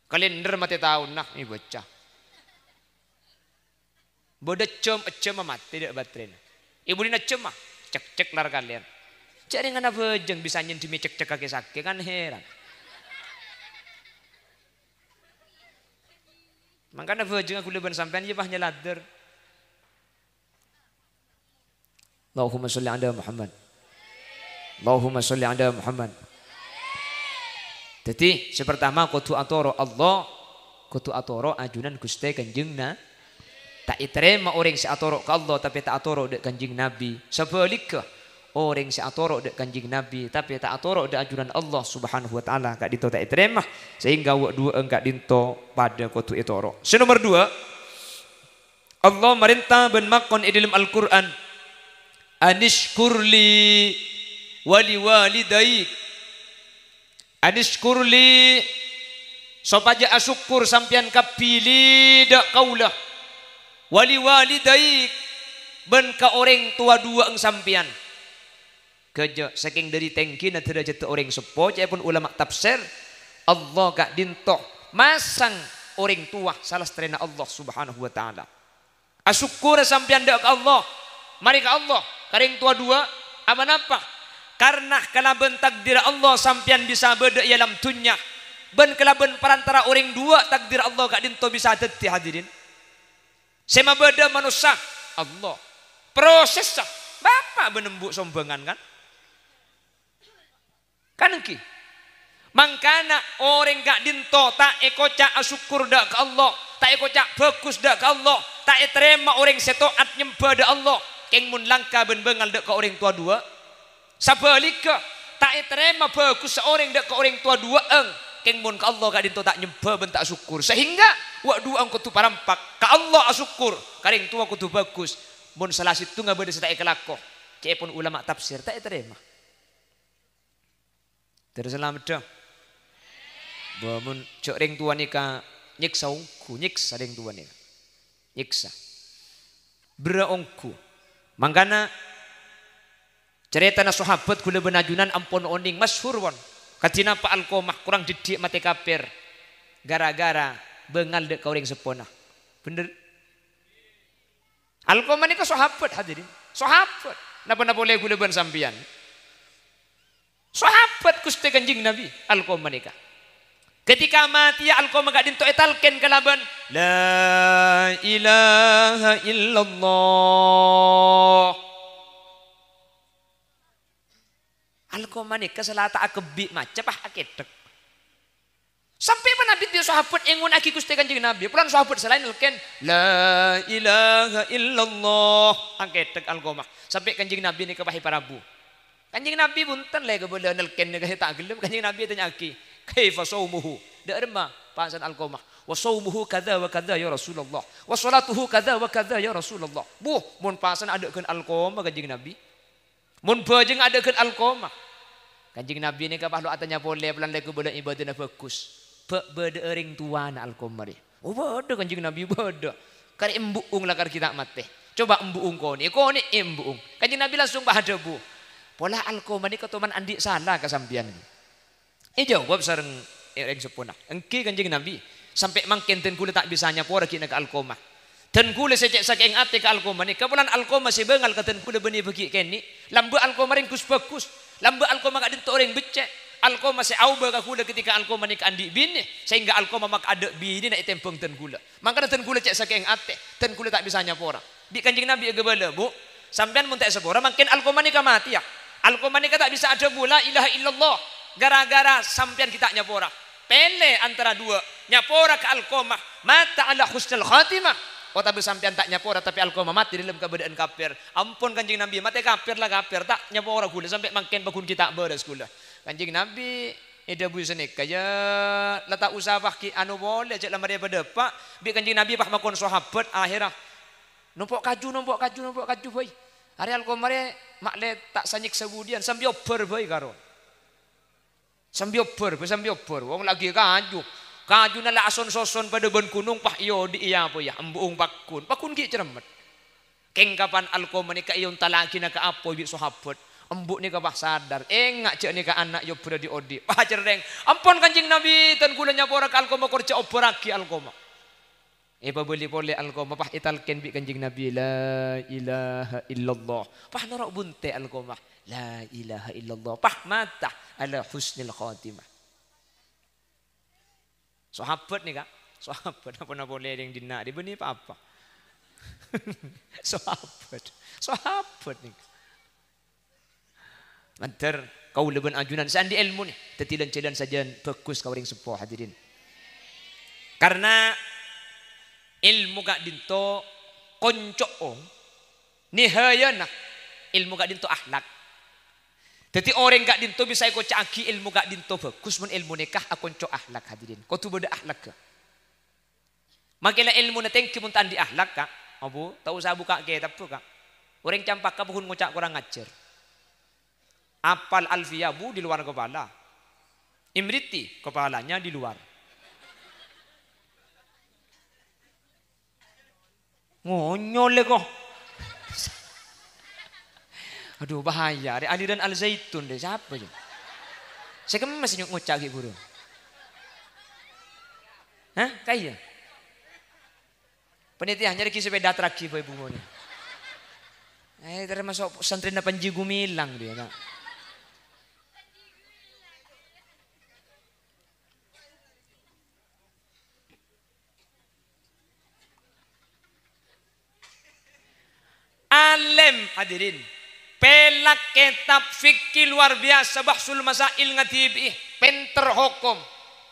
Kalèndher matè taonna èbâca. Bâdâ jhâm, ejjhâmma matè dâ' baterèna. È budina ejjhâmma, cek-cek lar kalèyan. Jhâ' rèngan abhâjâng bisa nyendhimè cek-cek kakè sakè', kan heran. Mangkana bhâjângnga ghulâ bân sampèyan iyâ pas nyalèddhâr. Allahumma sholli ala Muhammad. Allahumma sholli ala Muhammad. Dhâddhi, sè partama kodhu atoro' Allah, kodhu atoro' ajunan Ghustè Kanjeng Na-, Ta' ètarèma orèng sè atoro' ka Allah, tapè ta' atoro' dâ' Kanjeng Nabi. Sabhâligghâ, orèng sè atoro' dâ' Kanjeng Nabi, tapè ta' atoro' dâ' ajunan Allah Subhanahu wa Ta'ala, ka'dinto ta' ètarèma, sehingga wâ' duwâ'ân ka'dinto padâ kodhu ètoro'. Sè nomer duwâ', Allah marènta bân makon è dâlem Al-Qur'an, "Anishkur li wa liwalidaik." "Anishkur li," sopajâ asokkor sampèyan kabbhi, "li," dâ' kaulâ, "wa liwalidaik," bân ka orèng towa duwâ'eng sampèyan. Ghâjâ, sakèng dâri tèngghina dârâjâddhâ orèng seppo, ca'èpon ulama tafsir, Allah ka'dinto masang orèng towa salastarèna Allah Subhanahu wa Ta'ala. Asokkora sampèyan dâ' ka Allah. Marè ka Allah, ka rèng towa duwâ', aponapa? Karna kalabân takdir Allah sampèyan bisa bâdâ è alam dhunnya, bân kalabân parantara orèng duwâ' takdir Allah ka'dinto bisa dhâddhi, hadirin. Sè mabâdâ manossa, Allah. Prosessa, bapa' bân embu' sombhângan, kan? Kan èngghi. Mangkana orèng ka'dinto ta' èkoca' asokkor dâ' ka Allah, ta' èkoca' bhâghus dâ' ka Allah, ta' ètarèma orèng sè to'at nyembhâ dâ' Allah, kèng mon langka bân bângal dâ' ka orèng towa duwâ'. Sabhâligghâ, ta' ètarèma bhâghussa orèng dâ' ka orèng towa duwâ'eng, kèng mon ka Allah ka'dinto ta' nyembhâ bân ta' asokkor. Sahèngga wâ' duwâ'eng kodhu parampak, ka Allah asokkor, ka rèng towa kodhu bhâghus. Mon sala sèttonga bâdâ sè ta' èkalako, ca'èpon ulama tafsir, ta' ètarèma. Terros salameddhâ. Bâ, mon jhâ' rèng towa nèka nyèksa ongghu, nyèksa rèng towa nèka. Nyèksa. Berrâ' ongghu. Mangkana carètana sahabat ghulâ bân ajunan ampon onèng masyhur, pon. Kadhi napa Alqamah korang dhiddhi' matè kapèr gara-gara bângal dâ' ka orèng seppona. Bhender? Alqamah nèka sahabat, hadirin. Sahabat. Napa-napa polè ghulâ bân sampèyan. Sahabat Ghustè Kanjeng Nabi, Alqamah nèka. Ketika matèya Alqamah ka'dinto ètalkèn kalabân, "La ilaha illallah." Alqamah nèka sala ta' akebbhi' maca, pas akèthèk. Sampè' panabit bi' sahabat èngonnaghi Ghustè Kanjeng Nabi. Polana sahabat sè laèn nalkèn, "La ilaha illallah." Angkèthèk Alqamah. Sampè' Kanjeng Nabi nèka pas èparabu. Kanjeng Nabi bhunten lè kabâlâ nalkèn nèka ta' ghellem. Kanjeng Nabi ètanya'aghi, "Kaifa shaumuhu?" Dâ' remma pasana Alqamah. "Wa shaumuhu kadza wa kadza ya Rasulullah. Wa shalatuhu kadza wa kadza ya Rasulullah." Buh, mon pasana adâ'ghân Alqamah Kanjeng Nabi. Mon bhâjhengnga adâ'ghân Alqamah. Kanjeng Nabi nèka pas lo' atanya polè, polana lè kabâlâ ibâdâna bhâghus. Bâ-, bâdâ'â rèng towana Alqamah rè. Oh, bâdâ Kanjeng Nabi, bâdâ. Karè embu'ung la karè ghi' ta' matè. Coba embu'ung konè', konè' embu'ung. Kanjeng Nabi langsung pas adhâbu, "Pola Alqamah nèka toman andi' sala ka sampèyan." Èjâwâb sareng rèng seppona, "Èngghi, Kanjeng Nabi, sampè' mangkèn dân kaulâ ta' bisa nyapora ghi'na ka Alqamah. Dân kaulâ sè cè' sakè'eng atè ka Alqamah nèka, polana Alqamah sè bângal ka dân kaulâ bânnè bâghi' kènè'. Lambâ' Alqamah rèng ghus-bhâghus, lambâ' Alqamah ka'dinto orèng beccè'. Alqamah sè aobâ ka kaulâ ketika Alqamah nèka andi' binè, sahèngga Alqamah maka adâ' binèna ètèmbhâng dân kaulâ. Mangkana dân kaulâ cè' sakè'eng atè, dân kaulâ ta' bisa nyapora." Bi' Kanjeng Nabi èkabâlâ, "Bu, sampèyan mon ta' èsapora, mangkèn Alqamah nèka matèya. Alqamah nèka ta' bisa adhâbu, 'La ilaha illallah,' gara-gara sampèyan ghi' ta' nyapora. Pèlè antara duwâ', nyapora ka Alqamah, mata ala husnil khatimah, otabâ sampèyan ta' nyapora, tapè Alqamah matè dâlem kabâdâ'ân kapèr." Ampon, Kanjeng Nabi, matè kapèr la kapèr, ta' nyapora kaulâ, sampè' mangkèn pagghun ghi' ta' bârâs kaulâ. Kanjeng Nabi èdhâbuwi sanèka, "Yâ, la ta' osa pas ghi' anu polè, jhâ' la marè padâpa'." Bi' Kanjeng Nabi pas makon sahabat, akhèrra, "Nompo' kaju, nompo' kaju, nompo' kaju bhâi. Arè Alqamah rè ma'lè ta' sanyèksa budiyân, sambi obbhâr bhâi karo. Sambi obbhâr bhâi, sambi obbhâr. Wong laghi kaju. Kajuna la ason-soson padâ bân ghunong, pas èodi'i ya-poya, embu'ung pagghun. Pagghun ghi' cerremmet." Kèng kapan Alqamah nèka èontallaghi na' ka apoy bi' sahabat, embu' nèka pas sadar, enga' jhâ' nèka ana' èobbhârâ dhi'-odhi'. Pas cerrèng, "Ampon, Kanjeng Nabi, dân kaulâ nyapora ka Alqamah, kor jhâ' obbhârraghi Alqamah." Èpabâli polè Alqamah, pas ètalkèn bi' Kanjeng Nabi, "La ilaha illallah." Pas noro' bunte' Alqamah, "La ilaha illallah." Pas mata ala husnil khatimah. Sahabat nèka, sahabat napa-napa polè rèng dinna' rè bânnè pa-apa. Sahabat, sahabat nèka. Mandhâr kaulâ bân ajunan sè andi' èlmo nè, dhâddhi lan-jhâlân sajân bhâghus ka orèng seppo, hadirin. Karna èlmo ka'dinto Konco'o nihayana ilmu ka'dhinto akhlak. Dhâddhi orèng ka'dhinto bisa èkoca'aghi ilmu ka'dhinto bhâghus mon ilmu nèka akonco akhlak, hadirin. Kodhu bâdâ akhlak, Ka'. Makè la ilmuna tèngghi mon ta' andi' akhlak, Ka'. Abu, ta' osa buka' kètab, Ka'. Orèng campaka pon ngoca' korang ajhâr. Apal Alfiyah, Bu, di luar kepala. Imriti, kepalanya di luar. Ngonyol è ko. Aduh, bahaya. Rè aliran Al Zaitun rè. Sapa, yâ? Sè kemma sè nyo-, ngoca' ghi' buru. Hah? Kaya? Panitia nyarèaghi sepeda tragi, Bapak Ibu, mon. Eh, termasuk santrina Panji Gumilang dia, Kak. Alèm, hadirin. Pèlak kètab fikih luar biasa, Bahsul Masail ngadhibi'i, pènter hokom.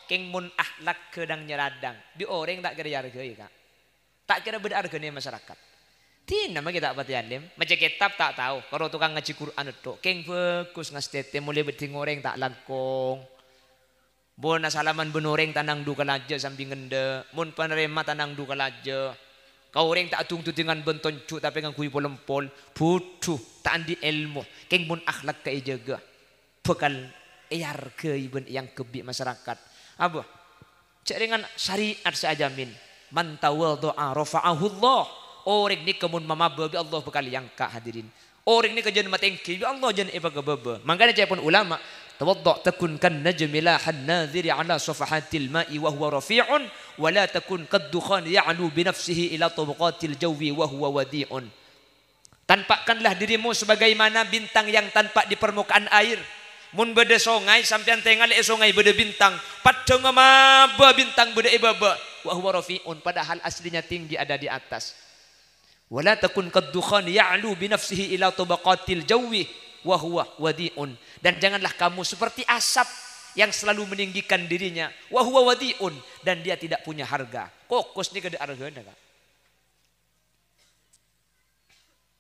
Kèng mon akhlak ghâdhâng-nyarâdhâng, bi' orèng ta' kèra èarghâi, Ka'. Ta' kèra bâdâ arghâna è masyarakat. Dinah ma' ghi' ta' patè alèm, maca kètab ta' tao, karo tokang ngajhi Qur'an ètto', kèng bhâghus ngastètè molaè bâdhi orèng ta' langkong. Mon asalaman bân orèng ta' nang du kalajâ sambi ngendâ', mon panarèma ta' nang du kalajâ. Ka orèng ta' adung-dudingan bân tonju' tapè ngangghuy pol-empol, budhu, ta' andi' èlmo, kèng mon akhlakka èjâgâ, bhâkal èarghâi bân èanggep bi' masyarakat. Apa? Jhâ' rèngan syariat sè ajhâmin, "Man tawadha'a rafa'ahullah." Orèng nèka mon mamabâ bi' Allah bhâkal èangka', hadirin. Orèng nèka jhân matèngghi bi' Allah jhân èpakabâbâ. Mangkana ca'èpon ulama, "Tawadda' takun kan najmi lahan nadhiri ala safahatil ma'i wa huwa rafi'un, wa la takun kad dukhan ya'lu bi nafsihi ila tabaqatil jawi wa huwa wadi'un." Tampakkanlah dirimu sebagaimana bintang yang tampak di permukaan air. Mon bâdâ songay, sampèyan tèngalè è songay bâdâ bintang, paddhângnga mabâ bintang bâdâ è bâbâ, wa huwa rafi'un, padahal aslinya tinggi ada di atas. Wa la takun kad dukhan ya'lu bi nafsihi ila tabaqatil jawi wa huwa wadi'un. Dan janganlah kamu seperti asap yang selalu meninggikan dirinya, wa huwa wadi'un, dan dia tidak punya harga. Kokos nèka dâ' arghâna, Ka'.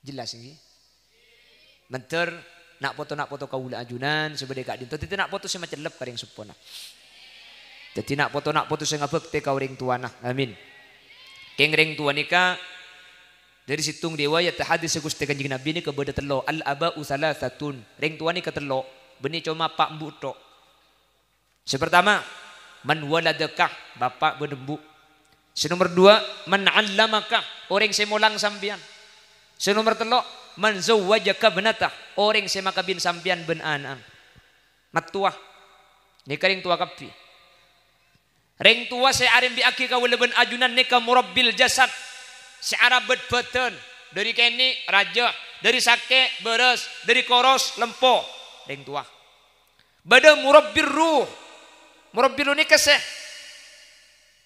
Jelas, ngghi? Mandhâr, na' poto-na' poto kaulâ ajunan sè bâdâ è ka'dinto, dhâddhi na' poto sè macellep ka rèng seppona. Dhâddhi na' poto-na' poto sè ngabhâktè ka orèng towana. Amin. Kèng rèng towa nèka, dâri sèttong riwayat hadis Ghustè Kanjeng Nabi nèka bâdâ tello'. Al-aba'u tsalatsatun. Rèng towa nèka tello', bânnè coma pa' embu' tho'. Sè partama, man waladaka, bapa' bân embu'. Sè nomer duwâ', man 'allamaka, orèng sè molang sampèyan. Sè nomer tello', man zawwajaka ibnatah, orèng sè makabin sampèyan bân ana'na. Mattowa. Nèka rèng towa kabbhi. Rèng towa sè arembi'aghi kaulâ bân ajunan nèka murabbil jasad, sè arabât bâdân, dâri kènè', rajâ, dâri sakè', bârâs, dâri koros, lempo. Rèng towa. Bâdâ murabbir ruh. Murabbir ruh nèka sè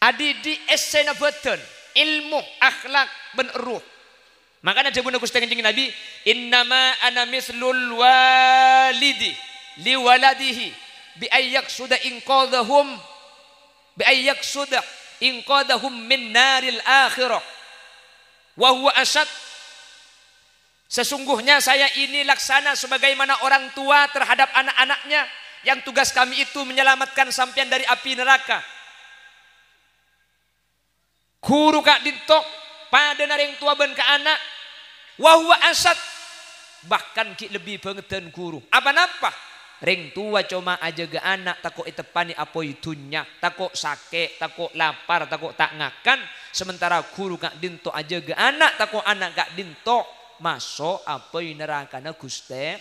adidik èssèna bâdân, èlmo, akhlak, bân erruh. Makana dhâbuna Ghustè Kanjeng Nabi, "Innama ana mislul walidi li waladihi bi ayyaksuda inqadhahum, bi ayyaksuda inqadhahum min naril akhirah. Wa huwa asyad." Sesungguhnya saya ini laksana sebagaimana orang tua terhadap anak-anaknya, yang tugas kami itu menyelamatkan sampeyan dari api neraka. Ghuru ka'dinto padâna rèng towa bân ka ana', wa huwa asyad, bahkan ghi' lebbi bângèddhân ghuru. Apa napa? Rèng towa coma ajâgâ ana' tako' èteppanè apoy dhunnya, tako' sakè', tako' lapar, tako' ta' ngakan, sementara ghuru ka'dinto ajâgâ ana' tako' ana' ka'dinto maso' apoy narakana Ghustè.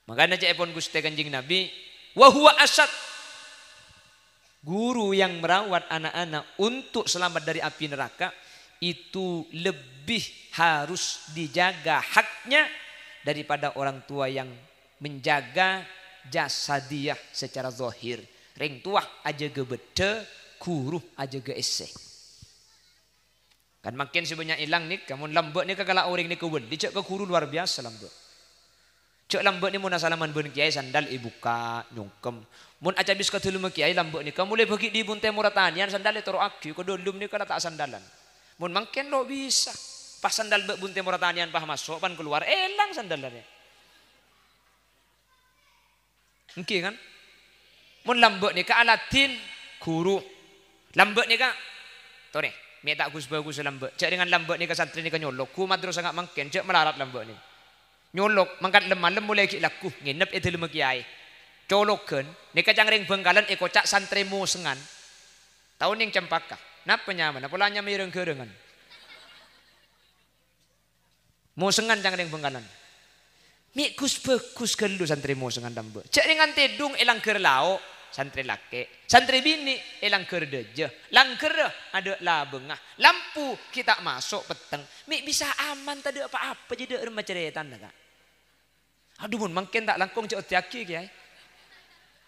Makana ca'èpon Ghustè Kanjeng Nabi, "Wa huwa asyad." Guru yang merawat anak-anak untuk selamat dari api neraka itu lebih harus dijaga haknya daripada orang tua yang menjaga jasadiyah secara zahir. Rèng towa ajâgâ bâddhâ, guru ajâgâ èssè. Kan mangkèn sè bânnya' èlang nèka, mon lambâ' nèka kala orèng nèka wali, jhâ' ka ghuru luar biasa lambâ'. Jhâ' lambâ' nè mon asalaman bân kèyaè sandal èbukka', nyongkem. Mon acabis ka dâlemma kèyaè lambâ' nèka molaè bâgi' dhi-, bun tèmorra tanèyan sandal ètoro'aghi, ka dâlem nèka la ta' asandalan. Mon mangkèn lo' bisa. Pas sandal bâ' bunte mora tanèyan pas maso', pan kalowar, èlang sandal arèya. Èngghi, kan? Mon lambâ' nèka aladhin ghuru. Lambâ' nèka, torè, mè' ta' ghus-bhâghus lambâ'. Jhâ' rèngan lambâ' nèka santrè nèka nyolok. Ghu madrasah nga' mangkèn, jhâ' malarat lambâ' nèka. Nyolok, mangkat lem-malem molaè ghi' lagghu, ngènep è dâlemma kèyaè. Cologhân, nèka cang rèng Bhângkalan èkoca' santrè mosengan. Tao nèng Cempaka. Napa nyamana? Pola nyamaè reng-ghârângan. Mosengan cang rèng Bhângkalan. Mè' ghus-bhâghus ghâllu santrè mosengan lambâ'. Jhâ' rèngan tèdung è langghâr lao', santrè lakè'. Santrè binè' è langghâr dâjâ. Langghârra adâ' labângnga. Lampu ghi' ta' maso' petteng. Mè' bisa aman tadâ' pa-apa jâ dâ' remma carètana, Ka'. Adhu, mon mangkèn ta' langkong jhâ' oddhiyaghi, Kèyaè.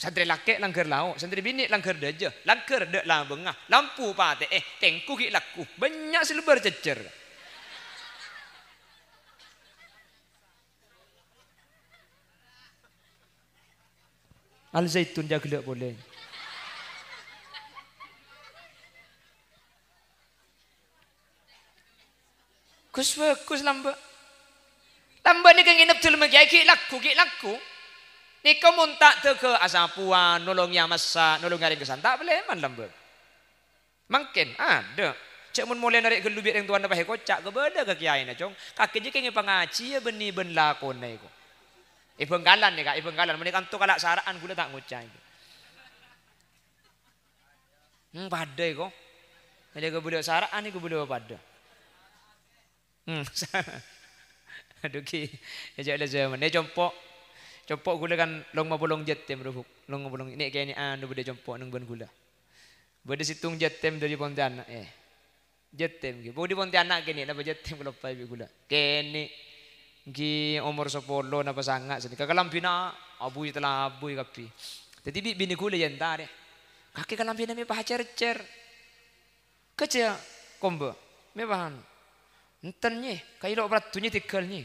Santrè lakè' langghâr lao', santrè binè' langghâr dâjâ, langghâr dâ' labângnga, lampu patè'è, tèngku ghi' lagghu, bânnya' sè lebbâr cècèr. Al Zaitun jâ' ghellâ' polè. Ghus-bhâghus lambâ'. Lambâ' nèka ngènep dâlemma kèyaè ghi' lagghu, ghi' lagghu. Nèka mon ta' dâgâ asapowan, nolongè amassa', nolongè arèng kèsan, ta' palèman lambâ'. Mangkèn, adâ'. Jhâ' mon molè narè' ghâllu bi' rèng towana pas èkoca', kabâlâ ka kèyaèna, Cong. Kakè jâ' kèngèng pangajiyâ bânnè bân lakona èko. È Bhângkalan nèka, è Bhângkalan. Mon è kanto kala' sara'an ghulâ ta' ngoca' èko. Hmm, padâ èko. Nalèka bâlâ sara'an èko bâlâ padâ. Hmm. Adhu, ghi. Jâ' la jhâman. È compo'. Compo' ghulâ kan long mapolong jâtèm, Rubuk. Long mapolong. Nè' kènè' anu bâdâ compo' neng bân ghulâ. Bâdâ sèttong jâtèm dâri Pontianak, eh. Jâtèm, ghi. Bâdâ Pontianak kènè', napa jâtèm kaloppaè bi' ghulâ. Kènè'. Ghi omor sapolo napa sanga' sanèka. Kalambhina abuy talabuy kabbhi. Dâddhi bi' binè ghulâ èntarè. Kakè kalambhina mè' pas cèr-cèr. Kèjhâ' kombâ, mè' pas. Enten, Nyè, kaèlo' paraddhu, Nyè, tèghâl, Nyè.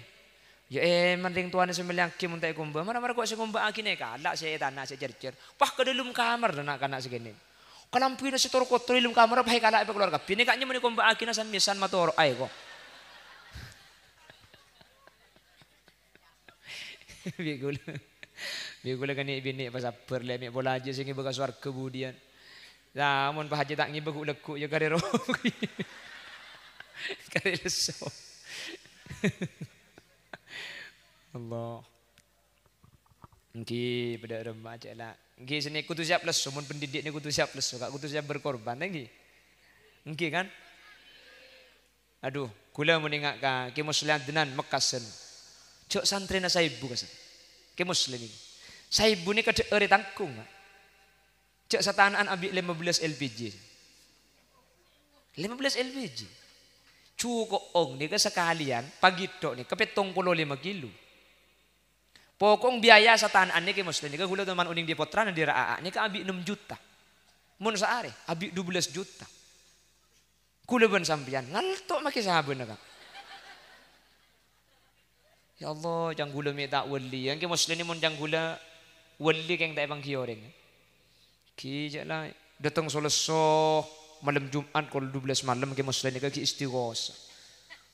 Yâ, èman rèng towana sè mellèyaghi mon ta' èkombâ. Mara-mara ko' sè ngombâ'aghi nèka, la' sè è tana sè cèr-cèr. Pas ka dâlem kamar na'-kana' sè kènè'. Kalambhina sè tor-kotor è dâlem kamar, pas èkala' èpakalowar kabbhi. Nèka nyamana èkombâ'aghina san-mèsan matoro'a èko. Bi' ghulâ. Bi' ghulâ kènè' binè' pasabbhâr, lè, mè' pola jâ' sè ngibâ ka sowarghâ budiyân. Lah, mon pas jâ' ta' ngibâ ghu'-lagghu' yâ karè rogi. Karè lesso. Allah. Èngghi, padâ remma jâ' la. Èngghi, sè nè kodhu siap lesso, mon pendidik nè kodhu siap lesso, Ka', kodhu siap berkorban, èngghi. Èngghi, kan? Adhu, ghulâ mon enga' ka Kè Musleh Adnan Mekkasân. Jhâ' santrèna saèbu, Ka'. Kè Musleh nèka. Saèbu nèka dhâ'âr ètangkong, Ka'. Jhâ' satana'an abi' lèma bellâs L P G. Lèma bellâs L P G. Jhuko' ong nèka sakalèyan, pagidhok nèka pèttong polo lèma kilo. Pokok biaya satana'an nèka Kè Musleh nèka ghulâ toman onèng dhi' pottrana dhi' ra a'a nèka abi' ennem juta. Mon saarè, abi' dubellâs juta. Ghulâ bân sampèyan ngalto' makè sabâna, Ka'. Ya Allah, ca'na ghulâ mè' ta' wali. Èngghi Musleh nè mon ca'na ghulâ wali kèng ta' èpangghi orèng. Ghi jâ' la dâteng so-lesso malem Jum'at kol dubellâs malem Kè Musleh nèka ghi' istighosah.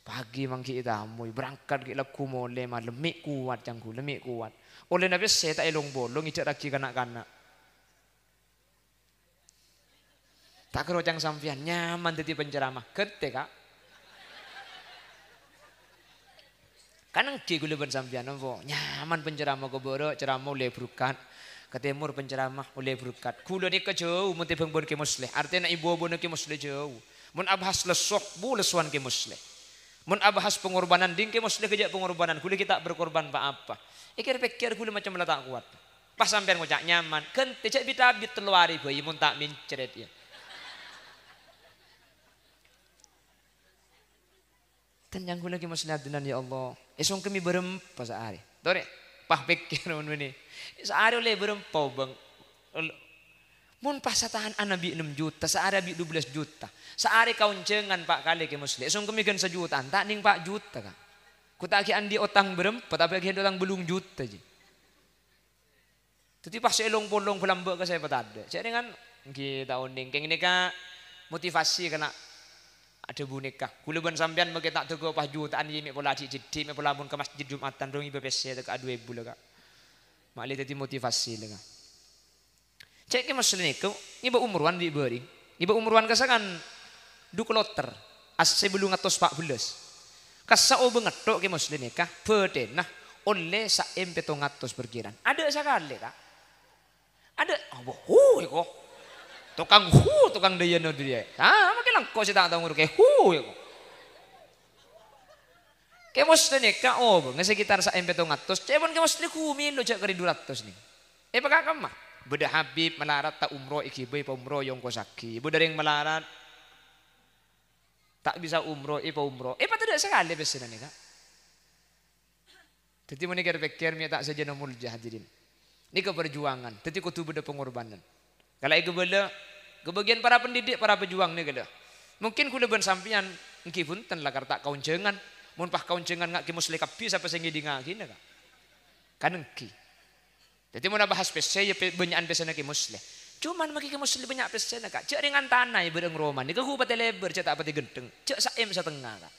Pagi manggi ètamoy, berangkat ghi' lagghu molè malem, mè' kowat ca'na ghulâ, mè' kowat. Ollèna pèssè ta' èlong-polong, èdhâ'raghi na'-kana'. Ta' kèra ca'na sampèyan, nyaman dhâddhi penceramah. Ghântè, Ka'. Kan èngghi ghulâ bân sampèyan, napa? Nyaman penceramah, ka bârâ' ceramah ollè berkat, ka tèmor penceramah ollè berkat. Ghulâ nèka jâu mon tèmbhâng bân Kè Musleh, artèna è bâbâna Kè Musleh jâu. Mon abahas lesso, bu lessowan Kè Musleh. Mon abahas pengorbanan, ding Kè Musleh ghâjâ' pengorbanan, ghulâ ghi' ta' berkorban pa-apa. Èkèr-pèkkèr ghulâ macem la ta' kowat. Pas sampèyan ngoca' nyaman, ghântè jâ' bit-abit tello arè bhâi mon ta' mèncrèt, yâ. Tèn ca'na ghulâ Kè Musleh Adnan, ya Allah. Èsongkemmè bârâmpa saarè. Torè, pas pèkkèr mon bânnè. Saarè ollè bârâmpa, Bang? Ol-, mon pas satana'an abi' ennem juta, saarè abi' dubellâs juta. Saarè kaonjhângan pa' kalè Kè Musleh. Èsongkemmè ghân sajuta'an, ta' nèng pa' juta, Ka'. Ghu ta' ghi' andi' otang bârâmpa, tapè ghi' andi' otang bâllung juta, jiyâ. Dhâddhi pas sè èlong-polong bâlâmbâ' ka sè patadâ'. Jhâ' rèngan, èngghi ta' onèng. Kèng nèka motivasi kana' Dhâbu nèka, kaulâ bân sampèyan mangkè ta' dâgâ pas juta'an, iyâ, mè' pola dhi'-cèdhi', mè' pola mon ka masjid Jumatan, rong ngibâ pèssè tèka' duwâ èbu la, Ka'. Ma'lè dhâddhi motivasi la, Ka'. Cè' Kè Moslè nèka ngibâ umrowan bi' bâri'. Ngibâ umrowan kassa kan du kloter, assè bâllung atos pa' bellâs. Kassa obâ ngettok Kè Moslè nèka, bâdhina ollè sa'èm pèttong atos parkèran. Adâ' sakalè, Ka'. Adâ', apa, hu, èko. Tokang hu, tokang dâjâna dâri. Ah, mangkè lengko sè ta' tao ngorokè, hu, èko. Kè Moslè nèka, oh, bângal sekitar sa'èm pèttong atos. Cè' pon Kè Moslè ghumèlo jâ' karè du ratos nè. Èpakakemma. Bâdâ Habib malarat ta' umroh èghibâ èpaumroh èongkosaghi. Bâdâ rèng malarat ta' bisa umroh èpaumroh. Èpatadâ' sakalè pèssèna nèka. Dhâddhi mon èkèr-pèkkèr mè' ta' sajân molja, hadirin. Nèka parjuwangan, dhâddhi kodhu bâdâ pangorbanan. Kala èkabâlâ, kabâgiyân para pendidik, para pejuang nèka la. Mungkin kaulâ bân sampèyan èngghi bhunten lakar ta' kaonjhângan. Mon pas kaonjhângan nga' Kè Moslè kabbhi sapa sè ngèdingngaghi nèka. Kan èngghi. Dhâddhi mon abahas pèssè, ya pè-, bânnya'an pèssèna Kè Moslè. Coma mangkè Kè Moslè bânnya' pèssèna, Ka'. Jâ' rèngan tana è bârâng roma nèka gu patè lèbâr, jâ' ta' patè ghenteng. Jâ' sa'èm satengnga, Ka'.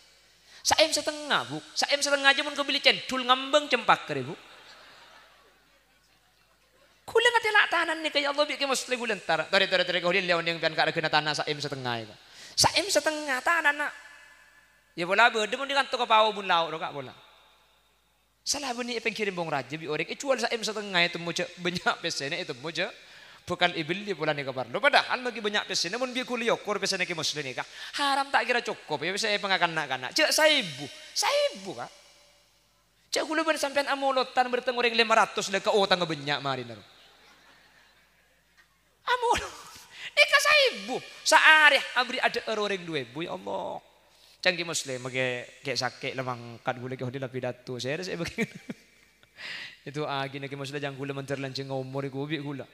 Sa'èm satengnga, Bu'. Sa'èm satengnga jâ' mon kabelli cendhul ngambâng cempaka rè, Bu'. Kaulâ ngatèla' tanana nèka, ya Allah, bi' Kè Moslè kaulâ entar. Torè, torè, torè, kaulâ lè onèng pèyan ka' règhâna tana sa'èm satengnga, Ka'. Sa'èm satengnga tanana. Ya pola bâdâ mon è kanto ka pao bun lao' ro, Ka', pola. Sala bânnè è pèngghir embong rajâ bi' orèng èjhuwâl sa'èm satengnga, ètemmo jâ' bânnya' pèssèna, ètemmo jâ' bhâkal èbelli polana ka parlo. Padahal maghi bânnya' pèssèna, mon bi' kaulâ èokor pèssèna Kè Moslè nèka, haram ta' kèra cokop, ya, pèssè èpangakana na'-kana'. Jâ' saèbu, saèbu, Ka'. Jâ' kaulâ bân sampèyan amolodhân bârteng orèng lèma ratos la ka otangnga bânnya' marèna ro. Amolodhân. Nèka saèbu. Saarè aberri' adhâ'âr orèng du èbu, ya Allah. Can Kè Moslè, maghi kè' sakè' la mangkat kaulâ kè' odhi' la pidato. Sèrè sè bâghi. Èdu'aaghi nèka Kè Moslè can kaulâ mandhâr lanjhângnga omor èkobi' kaulâ.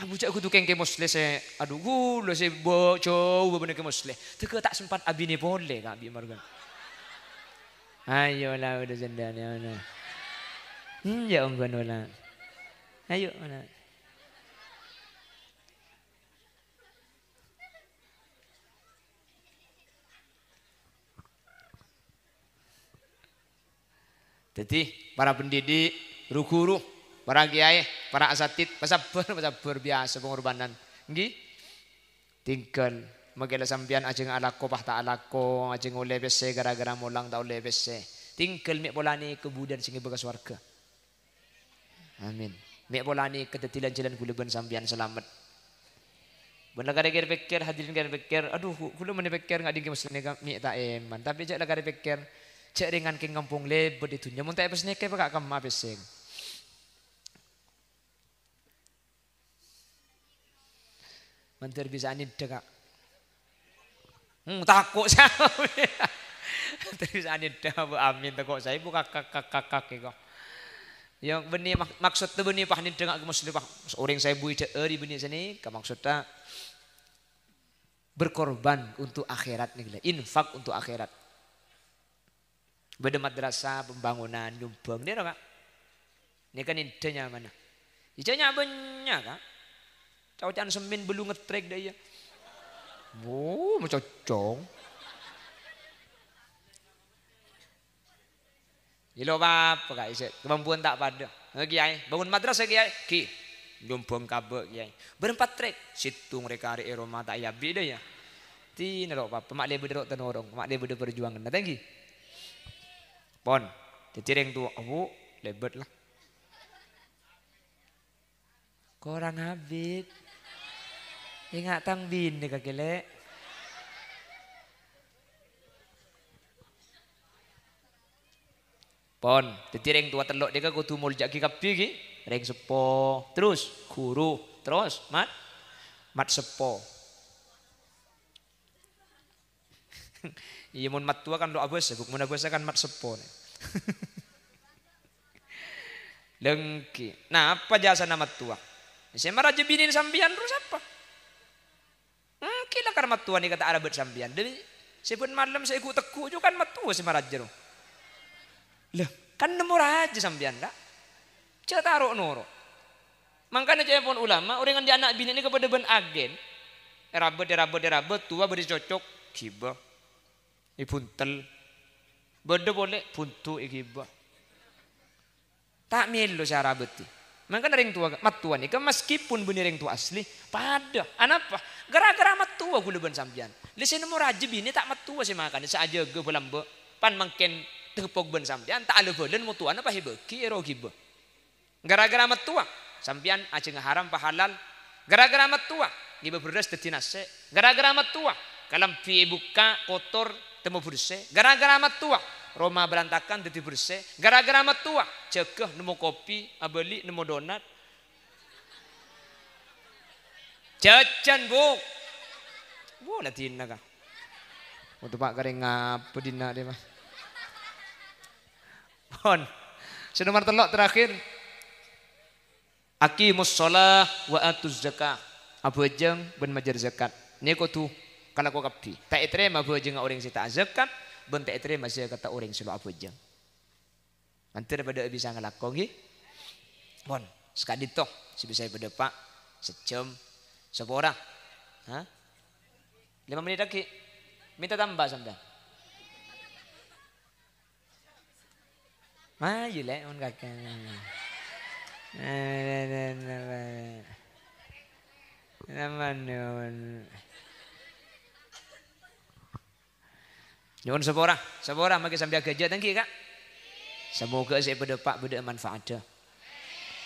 Abu jâ' kodhu kèng Kè Moslè sè, adhu, kaulâ sè bâ-, jhâu bâbâna Kè Moslè. Tèghâ ta' sempat abinè polè, Ka', bi' marghâna. Ayo la, udah jendana, mana? Hmm, ya, ongghu, la. Ayo, mana? Dhâddhi, para pendidik, ru-ghuru, para kèyaè, para asatid, pasabbhâr, pasabbhâr biyasa pangorbanan. Ènggi? Tinggal. Maghi la sampèyan ajhâ' alako, pas ta' alako, ajhâ' ollè pèssè ghârâ-ghârâ molang ta' ollè pèssè. Tinggal mè' polana kabudhân sè ngèbâ ka sowarghâ. Amin. Mè' polana kadhâddhiyân jhâlân kaulâ bân sampèyan salamet. Bân la karè kèr-pèkkèr, hadirin kèr-pèkkèr, adhu, kaulâ mon èpèkkèr nga' dhing Kè Moslè nèka mè' ta' èman. Tapè jâ' la karè pèkkèr, jâ' rèngan kèng ngampong lèbât è dhunnya. Mon ta' èpèssènèka, èpakakemma pèssè. Mandhâr bisa nèndhâ, Ka'. Hmm, tako' saè. Mandhâr bisa nèndhâ, Bu, amin, tako' saè, Bu, kak, kak, kak, kak, kak, èko. Ya, bânnè mak-, maksodda bânnè pas nèndhâ nga' Kè Moslè, pas orèng saèbu èdhâ'âri bânnè sanèka, maksodda berkorban untuk akhirat nèka la, infak untuk akhirat. Bâdâ madrasah pembangunan, nyombhâng, nèro, Ka'? Nèka nèndhâ nyamana. Ijâ nya-bânnya', Ka'. Ca'-oca'an semmèn bâllu ngetrek dâ' iyâ. Wo, macocong. Ilo apa, Ka', isè kemampuan ta' padâ. Eh, Kèyaè, bangun madrasah, Kèyaè. Ghi, nyombhâng kabâ', Kèyaè. Bârâmpa trek, sèttong rè-karè è roma ta' èabi' dâ' iyâ. Dinah ro' papa, ma' lè bâdâ ro' tanorong, ma' lè bâdâ parjuwanganna, ta' ènggi? Pon. Dhâddhi rèng towa, abu, lèbât la. Korang abit. Enga' tang binè kakè, Lè'. Pon. Dhâddhi rèng towa tello' nèka kodhu molja'aghi kabbhi, ghi. Rèng seppo, terros ghuru, terros mat-, mat seppo. Iyâ, mon mattowa kan lo' abâsa, Bu'. Mon abâsa kan mat seppo, nè. Lèngghi. Napa jhâsana mattowa? Sè marajâ binèna sampèyan, ro sapa? Ènggi lakar mattowa nèka ta' arabât sampèyan. Dâri sè bân malem sè èghu'-tegghu' jhuwa kan mattowa sè marajâ, ro. Lah, kan nemmo rajâ sampèyan, Ka'. Jhâ' ta' ro'-noro'. Mangkana ca'èpon ulama, orèng andi' ana' binè' nèka padâ bân agen. Èrabât, èrabât, èrabât, towa bâdâ cocok, ghibâ. èbuntel. Bâdâ polè buntu èghibâ. Ta' mèlo sè arabâdhi. Mangkana rèng towa, mattowa nèka maskèpon bânnè rèng towa asli, padâ. Anapa? Ghârâ-ghârâ mattowa ghulâ bân sampèyan. Lè sè nemmo rajâ binè ta' mattowa sè makanè, sè ajâgâ bâlâmbâ. Pan mangkèn tepok bân sampèyan, ta' ala-bâlâna mattowana pas èbâghi èro ghibâ. Ghârâ-ghârâ mattowa, sampèyan ajhângnga haram pa halal. Ghârâ-ghârâ mattowa, ngibâ bherrâs dhâddhi nasè'. Ghârâ-ghârâ mattowa, kalambhi èbukka', kotor, temmo bhersè. Ghârâ-ghârâ mattowa, roma bârantakan dhâddhi bhersè. Ghârâ-ghârâ mattowa, jâgâ nemmo kopi, abâli nemmo donat. Jhâjhân, Bu'. Bu', la dinna, ka. Waduh, Pa', karè ngapa dinna', dhi, Pa'? Pon. Sè nomer tello' terakhir. Aqimus shalah wa atuz zakah. Abhâjâng bân majâr zakat. Nèko kodhu kalako kabbhi. Ta' ètarèma bhâjângnga orèng sè ta' azakat, bân ta' ètarèma zakatta orèng sè lo' abhâjâng. Mandhâr padâ bisa ngalako, ngghi? Pon. Saka'dinto sè bisa èpadâpa'. Sajjhâm. Sapora. Hah? Lèma' mennit aghi'. Mènta tamba sampèyan. Mayu, Lè', mon kakè. Aman, aman. Nyo'on sapora, sapora makè sampèyan ghâjâ tèngghi, Ka'. Samoghâ sè èpadâpa' bâdâ'â manfaatta.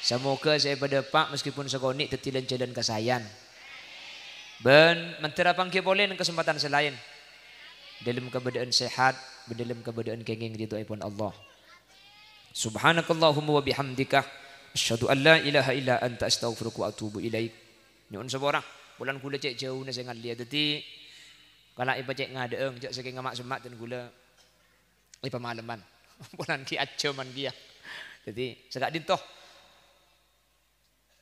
Samoghâ sè èpadâpa' maskèpon sakonè' dhâddhi lan-jhâlân kasaèyan. Bân mandhâr apangghi polè neng kasempadhân sè laèn. Dâlem kabâdâ'ân sehat, bân dâlem kabâdâ'ân kèngèng ridhoèpon Allah. Subhanakallahumma wa bihamdika, asyhadu an la ilaha illa anta, astaghfiruka wa atubu ilaik. Nyo'on sapora, polana ghulâ cè' jhâuna sè ngallèya. Dhâddhi, kala èpacè' ngadâ'âng, jhâ' sakèng ma'-semma' dân ghulâ èpamaleman. Polana ghi' ajjhâman kèya. Dhâddhi, saka'dinto.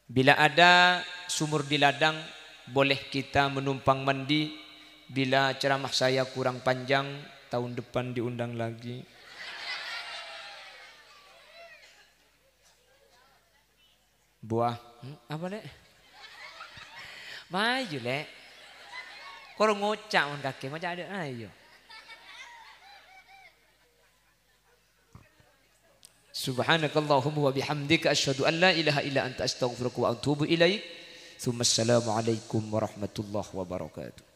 Bila ada sumur di ladang, boleh kita menumpang mandi. Bila ceramah saya kurang panjang, tahun depan diundang lagi. Buah. Hmm, apa, Lè'? Mayu, Lè'. Kor ngoca' mon kakè, ngoca' adâ', ayo. Subhanakallahumma wa bihamdika, asyhadu an la ilaha illa anta, astaghfiruka wa atubu ilaik. Tsumma assalamualaikum warahmatullahi wabarakatuh.